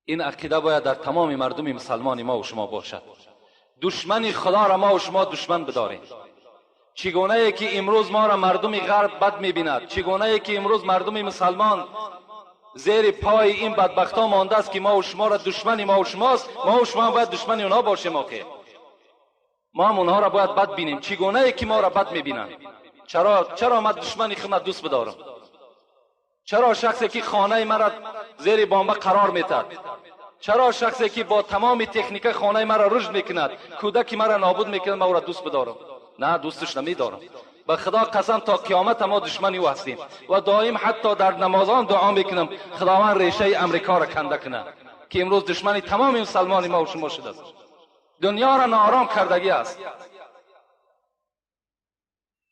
این عقیده باید در تمام مردم مسلمان ما و شما باشد. دشمن خدا را ما و شما دشمن بداریم. چگونه ای که امروز ما را مردم غرب بد میبیند، چگونه ای که امروز مردم مسلمان زیر پای این بدبختا مانده است که ما و شما را دشمن ما و شماست، ما و شما باید دشمن اونها باشیم. آخه ما هم اونها را باید بد بینیم. چگونه ای که ما را بد میبینند؟ چرا من دشمن خود دوست بدارم؟ چرا شخصی که خانه مرا زیر بمب قرار میتد، چرا شخصی که با تمام تکنیک خانه مرا رشد میکند، کودک مرا نابود میکند، من او را دوست بدارم؟ نه، دوستش نمیدارم. به خدا قسم تا قیامت ما دشمن او هستیم و دائم حتی در نمازان دعا میکنم خداوند ریشه امریکا را کنده کنه که امروز دشمن تمام مسلمان ما و شما شده است. دنیا را ناآرام کردگی است.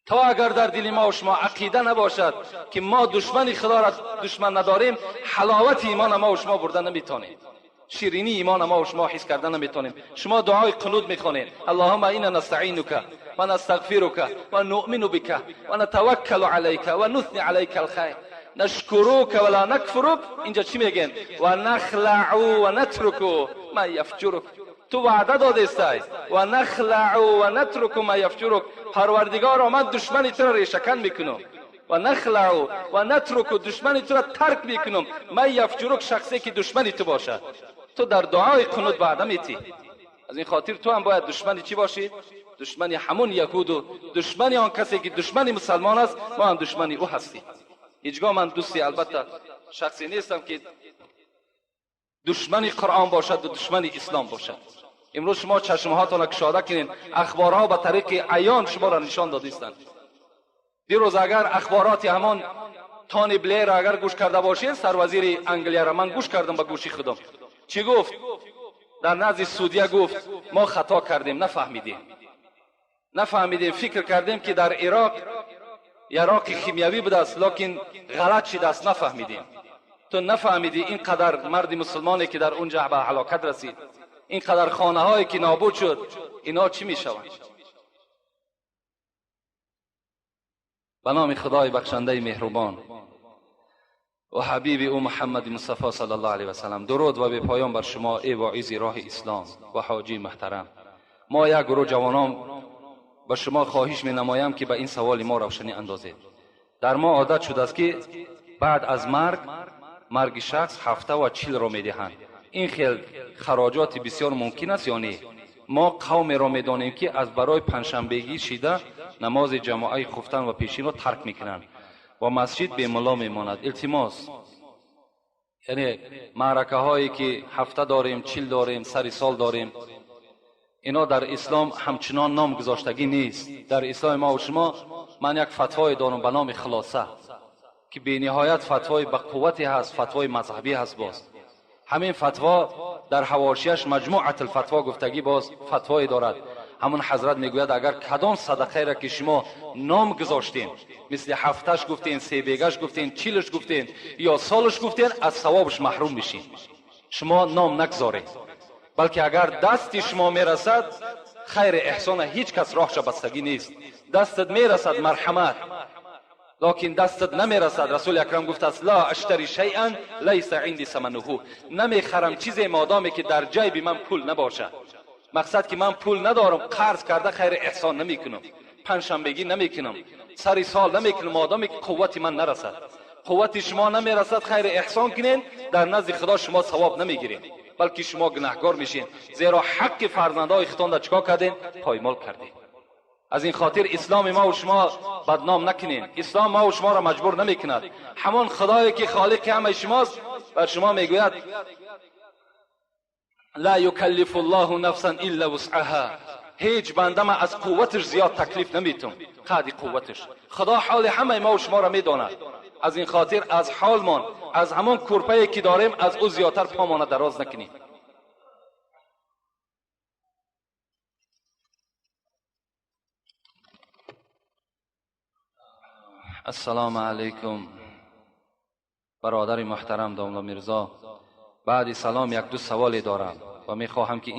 تا اگر در دل ما و شما عقیده نباشد که ما دشمن خدا را دشمن نداریم، حلاوت ایمان ما و شما برده نمیتونیم، شیرینی ایمان ما و شما حس کرده نمیتونیم. شما دعای قنوت میخوانید، اللهم انا نستعینک و نستغفرک و نؤمن بک و نتوکل علیک و نثنی علیک الخیر نشکرک ولا نکفرک. اینجا چی میگن؟ و نخلع و نترک ما یفجرک. تو وعده دادستی و نخلع و نترک ما یفجرک. پروردگارا من دشمن تو را ریشه‌کن میکنم و نخلع و نترک، دشمن تو را ترک میکنم، ما یفجرک، شخصی که دشمن تو باشد. تو در دعای قنوت وعده میتی. از این خاطر تو هم باید دشمن چی باشی؟ دشمن همون یهود و دشمن آن کسی که دشمن مسلمان است، ما هم دشمن او هستیم. هیچگاه من دوستی البته شخصی نیستم که دشمن قرآن باشد و دشمن اسلام باشد. امروز شما چشمهاتان را کشاده کنین، اخبارها به طریق عیان شما را نشان دادیستند. دیروز اگر اخبارات همان تانی بلیر اگر گوش کرده باشین، سروزیر انگلیا را من گوش کردم به گوشی خودم، چی گفت؟ در نزد سعودیه گفت ما خطا کردیم، نفهمیدیم، فکر کردیم که در عراق یراق خیمیوی بوده است، لکن غلط شده است، نفهمیدیم. تو نفهمیدی اینقدر مرد مسلمانی که در اونجا به هلاکت رسید، اینقدر خانه هایی که نابود شد، اینا چی میشوند؟ به نام خدای بخشنده مهربان و حبیب او محمد مصطفی صلی الله علیه و سلم، درود و به پایان بر شما ای واعظ راه اسلام و حاجی محترم. ما یک گروه جوانان به شما خواهش می نمایم که به این سوال ما روشنی اندازید. در ما عادت شده است که بعد از مرگ شخص 7 و 40 را می دهند. این خیل خراجات بسیار ممکن است یا نه؟ ما قوم را می دانیم که از برای پنجشنبگی شیده نماز جماعه خفتن و پیشین را ترک می کنند و مسجد به ملا می ماند. التماس، یعنی معرکه هایی که 7 داریم، 40 داریم، سر سال داریم، اینا در اسلام همچنان نام گذاشتگی نیست. در اسلام ما و شما من یک فتوای دارم به نام خلاصه که بی نهایت فتوای به قوتی هست، فتوای مذهبی هست. باز همین فتوا در حواشیش مجموعه الفتوا گفتگی باز فتوای دارد. همون حضرت میگوید اگر کدام صدقه را که شما نام گذاشتین، مثل 7 گفتین، 3 بیگش گفتین، 40 گفتین یا سالش گفتین، از ثوابش محروم میشین. شما نام نگذارید، بلکه اگر دستی شما میرسد خیر احسان هیچ کس راهش بستگی نیست. دستت میرسد مرحمت، لکن دستت نمیرسد. رسول اکرم گفت است لا اشتری شیئا لیس عندی ثمنه، نمیخرم چیزی مادامی که در جیب من پول نباشد. مقصد که من پول ندارم، قرض کرده خیر احسان نمیکنم، پنجشنبگی نمیکنم، سر سال نمیکنم، مادامی که قوت من نرسد. قوت شما نمیرسد خیر احسان کنین، در نزد خدا شما ثواب نمیگیرین، بلکه شما گناهگار میشین، زیرا حق فرزندهای خودتان را چیکار کردین؟ پایمال کردین. از این خاطر اسلام ما و شما بدنام نکنین. اسلام ما و شما را مجبور نمیکند. همان خدایی که خالق همه شماست بر شما میگوید لا یکلف الله نفسا الا وسعها، هیچ بنده ما از قوتش زیاد تکلیف نمیتون، قدر قوتش. خدا حال همه ما و شما را میداند. Аз ин хотир аз ҳолмон, аз ҳамон курпае ки дорем, аз ӯ зиёдтар помона дароз накунем. Ассалому алайкум бародари муҳтарам домла Мирзо. Баъди салом як ду саволе дорам ва мехоҳам ки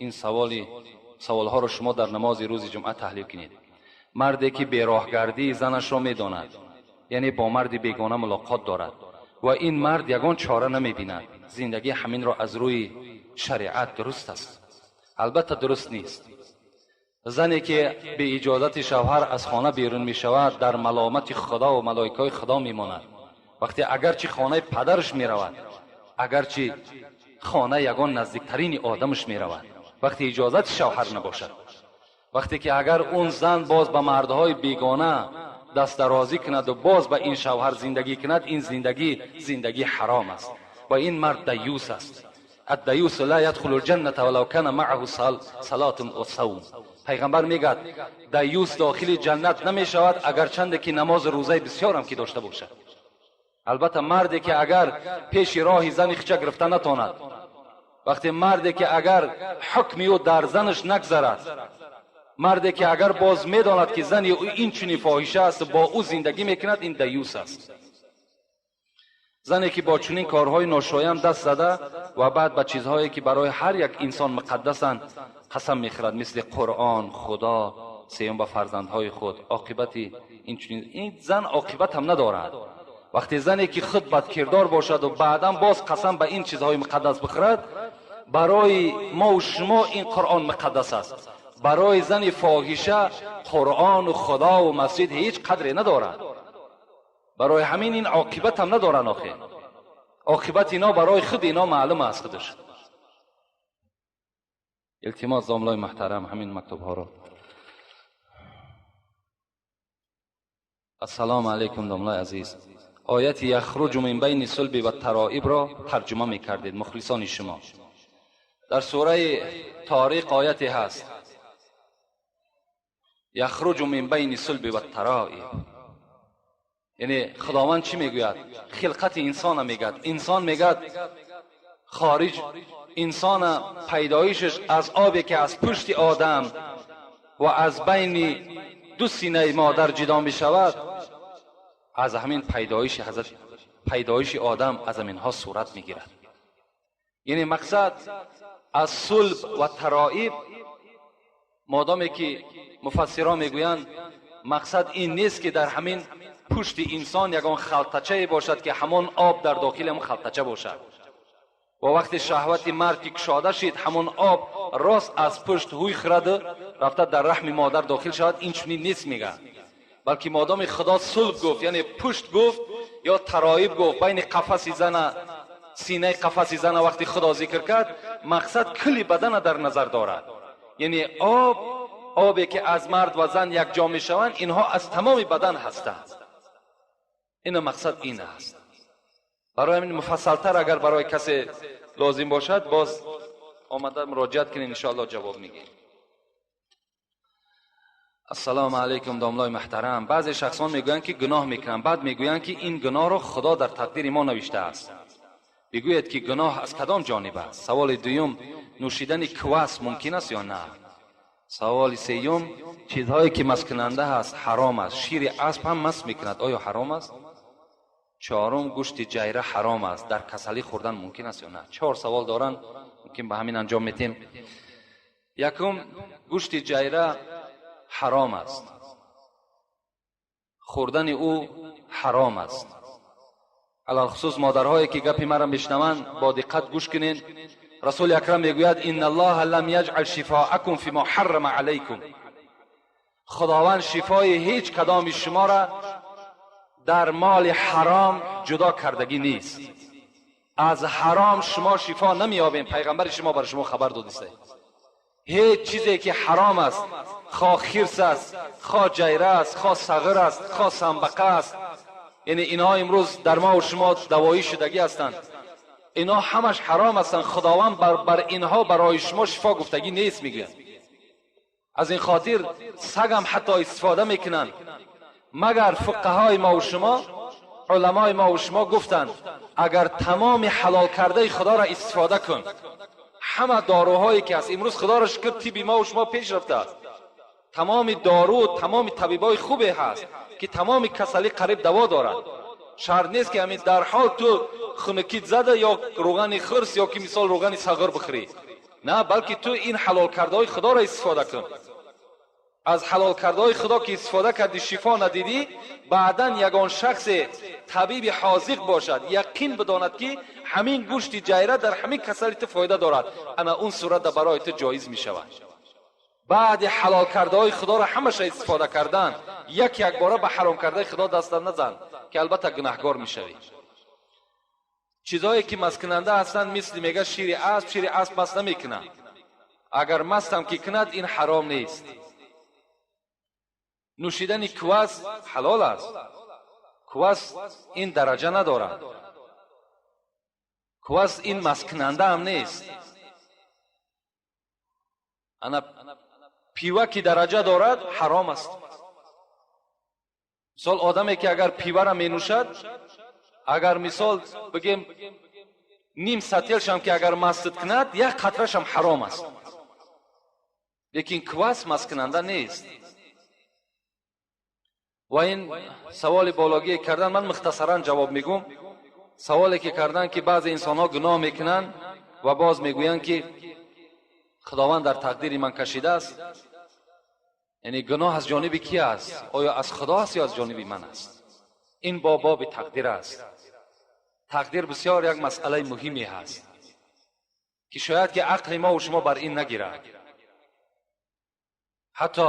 ин саволҳоро шумо дар намози рӯзи ҷумъа таҳлил кунед. Марде ки бероҳгардии занашро медонад, яъне бо марди бегона мулоқот дорад ва ин мард ягон чора намебинад, зиндагӣ ҳаминро аз рӯи шариат дуруст аст? Албатта дуруст нест. Зане ки бе иҷозати шавҳар аз хона берун мешавад, дар маломати худо ва малоикаҳои худо мемонад. Вақте агарчи хонаи падараш меравад, агарчи хона ягон наздиктарини одамаш меравад, вақте иҷозати шавҳар набошад, вақте ки агар он зан боз ба мардҳои бегона дастдарозӣ кунад ва боз ба ин шавҳар зиндагӣ кунад, ин зиндагӣ зиндагӣ ҳаром аст ва ин мард даюс аст. الدیوس لا يدخل الجنة ولو كان معه صلاة و صوم. پیغمبر میگد دیوس داخل جنت نمیشود اگرچند که نماز روزه بسیارم که داشته باشد. البته مردی که اگر پیش راه زن خچه گرفته نتواند، وقتی مردی که اگر حکمی او در زنش نگذرد، مردی که اگر باز میداند که زن او این چنین فاحشه است با او زندگی میکند، این دیوس است. زنی که با چنین کارهای ناشایم دست زده و بعد به چیزهایی که برای هر یک انسان مقدسند قسم میخورد، مثل قرآن، خدا، سیوم به فرزندهای خود، عاقبت این چنین این زن عاقبت هم ندارد. وقتی زنی که خود بدکردار باشد و بعدا باز قسم به این چیزهای مقدس بخورد، برای ما و شما این قرآن مقدس است، برای زن فاحشه قرآن و خدا و مسجد هیچ قدری ندارد. برای همین این عاقبت هم ندارن. آخه عاقبت اینا برای خود اینا معلوم است خودش. التماس داملای محترم همین مکتوب ها رو. السلام علیکم داملای عزیز. آیت یخرج من بین صلب و ترائب را ترجمه میکردید مخلصان شما. در سوره طارق آیتی هست یخرج من بین صلب و ترائب، یعنی خداوند چی میگوید؟ خلقت انسان میگد. انسان میگد خارج انسان پیدایشش از آبی که از پشت آدم و از بین دو سینه مادر جدا میشود، از همین پیدایش حضرت پیدایش آدم از همینها صورت میگیرد. یعنی مقصد از صلب و ترائب، مادامی که مفسران میگویند مقصد این نیست که در همین پشت انسان یگان خلطچه باشد که همان آب در داخل همون خلطچه باشد و وقتی شهوت مرد که کشاده شد همون آب راست از پشت هوی خرد رفته در رحم مادر داخل شود، این چنین نیست میگه، بلکه مادام خدا صلب گفت یعنی پشت گفت یا ترائب گفت، بین قفس زن سینه قفس زن وقتی خدا ذکر کرد مقصد کلی بدن در نظر دارد، یعنی آب، آبی که از مرد و زن یک جا میشوند اینها از تمام بدن هستند. این مقصد این است. برای همین مفصلتر اگر برای کسی لازم باشد باز آمده مراجعت کنین انشاءالله جواب میگیم. السلام علیکم داملای محترم. بعضی شخصان میگویند که گناه میکنند، بعد میگویند که این گناه را خدا در تقدیر ما نوشته است. بگوید که گناه از کدام جانب است؟ سوال دوم، نوشیدن کواس ممکن است یا نه؟ سوال سیوم، چیزهایی که مسکننده است حرام است، شیر اسب هم مس میکند، آیا حرام است؟ چهارم، گوشت جیره حرام است، در کسلی خوردن ممکن است یا نه؟ چهار سوال دارن، ممکن به همین انجام میتیم. یکم، گوشت جیره حرام است، خوردن او حرام است. علی‌الخصوص مادرهایی که گپی مرا میشنوند با دقت گوش کنین. رسول اکرم میگوید ان الله لم یجعل شفاءکم فیما حرم علیکم، خداوند شفای هیچ کدام شما را در مال حرام جدا کردگی نیست. از حرام شما شفا نمیابین، پیغمبر شما بر شما خبر داده. هیچ چیزی که حرام است، خواه خرس است، خواه جیره است، خواه صغر است، خواه سنبقه است، یعنی اینها امروز در ما و شما دوایی شدگی هستند، اینا همش حرام هستند. خداوند بر اینها برای شما شفا گفتگی نیست میگه. از این خاطر سگ هم حتی استفاده میکنن، مگر فقهای ما و شما Уламои мо ва шумо гуфтанд, агар тамоми ҳалол кардаи Худоро истифода кун, ҳама доруҳое ки аст, имрӯз Худоро шукр, тибби мо ва шумо пеш рафтааст, тамоми дору, тамоми табибои хубе ҳаст, ки тамоми касалӣ қариб даво дорад. Шарт нест, ки ҳамин дарҳол ту хунукит зада ё рӯғани хирс ё ки мисол рӯғани сағир бихӯрӣ. На, балки ту ин ҳалол кардаҳои Худоро истифода кун. Аз ҳалол кардаҳои Худо ки истифода кардӣ, шифо надидӣ, баъдан ягон шахсе табиби ҳозиқ бошад, яқин бидонад, ки ҳамин гӯшти ҷайра дар ҳамин касали ту фоида дорад, ана он сурата барои ту ҷоиз мешавад. Баъди ҳалол кардаҳои Худоро ҳамаша истифода кардан, як якбора ба ҳаром кардаи Худо даста назан, ки албатта гунаҳгор мешавӣ. Чизҳое ки масткунанда ҳастанд, мисли, мега, шири асп. Шири асп маст намекунад. Агар мастам ки кунад, ин ҳаром нест. Нӯшидани квас ҳалол аст. Квас ин дараҷа надорад, квас ин масткунанда ҳам нест. Ана пиво ки дараҷа дорад, ҳаром аст. Мисол, одаме ки агар пивара менӯшад, агар, мисол бигем, ним сателшам ки агар мастит кунад, як қатрашам ҳаром аст. Лекин квас масткунанда нест. Ва ин саволи бологие кардан, ман мухтасаран ҷавоб мегӯм. Саволе ки кардан, ки баъзе инсонҳо гуноҳ мекунанд ва боз мегӯянд, ки Худованд дар тақдири ман кашидааст. Яъне гуноҳ аз ҷониби ки аст? Оё аз Худо аст ё аз ҷониби ман аст? Ин бо боби тақдир аст. Тақдир бисёр як масъалаи муҳиме ҳаст, ки шояд ки ақли мо шумо бар ин нагирад. Ҳатто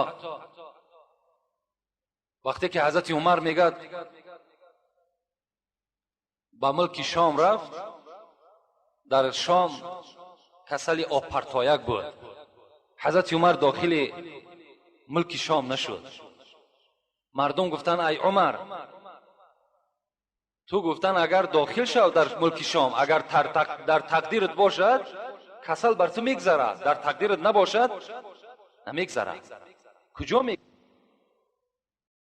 вақте ки ҳазрати Умар мегӯяд, ба мулки Шом рафт, дар Шом касали обпартояк буд. Ҳазрати Умар дохили мулки Шом нашуд. Мардум гуфтанд: «Ай Умар, ту, гуфтан, агар дохил шав дар мулки Шом, агар дар тақдират бошад, касал бар ту мегзарад, дар тақдират набошад, намегзарад». Куҷо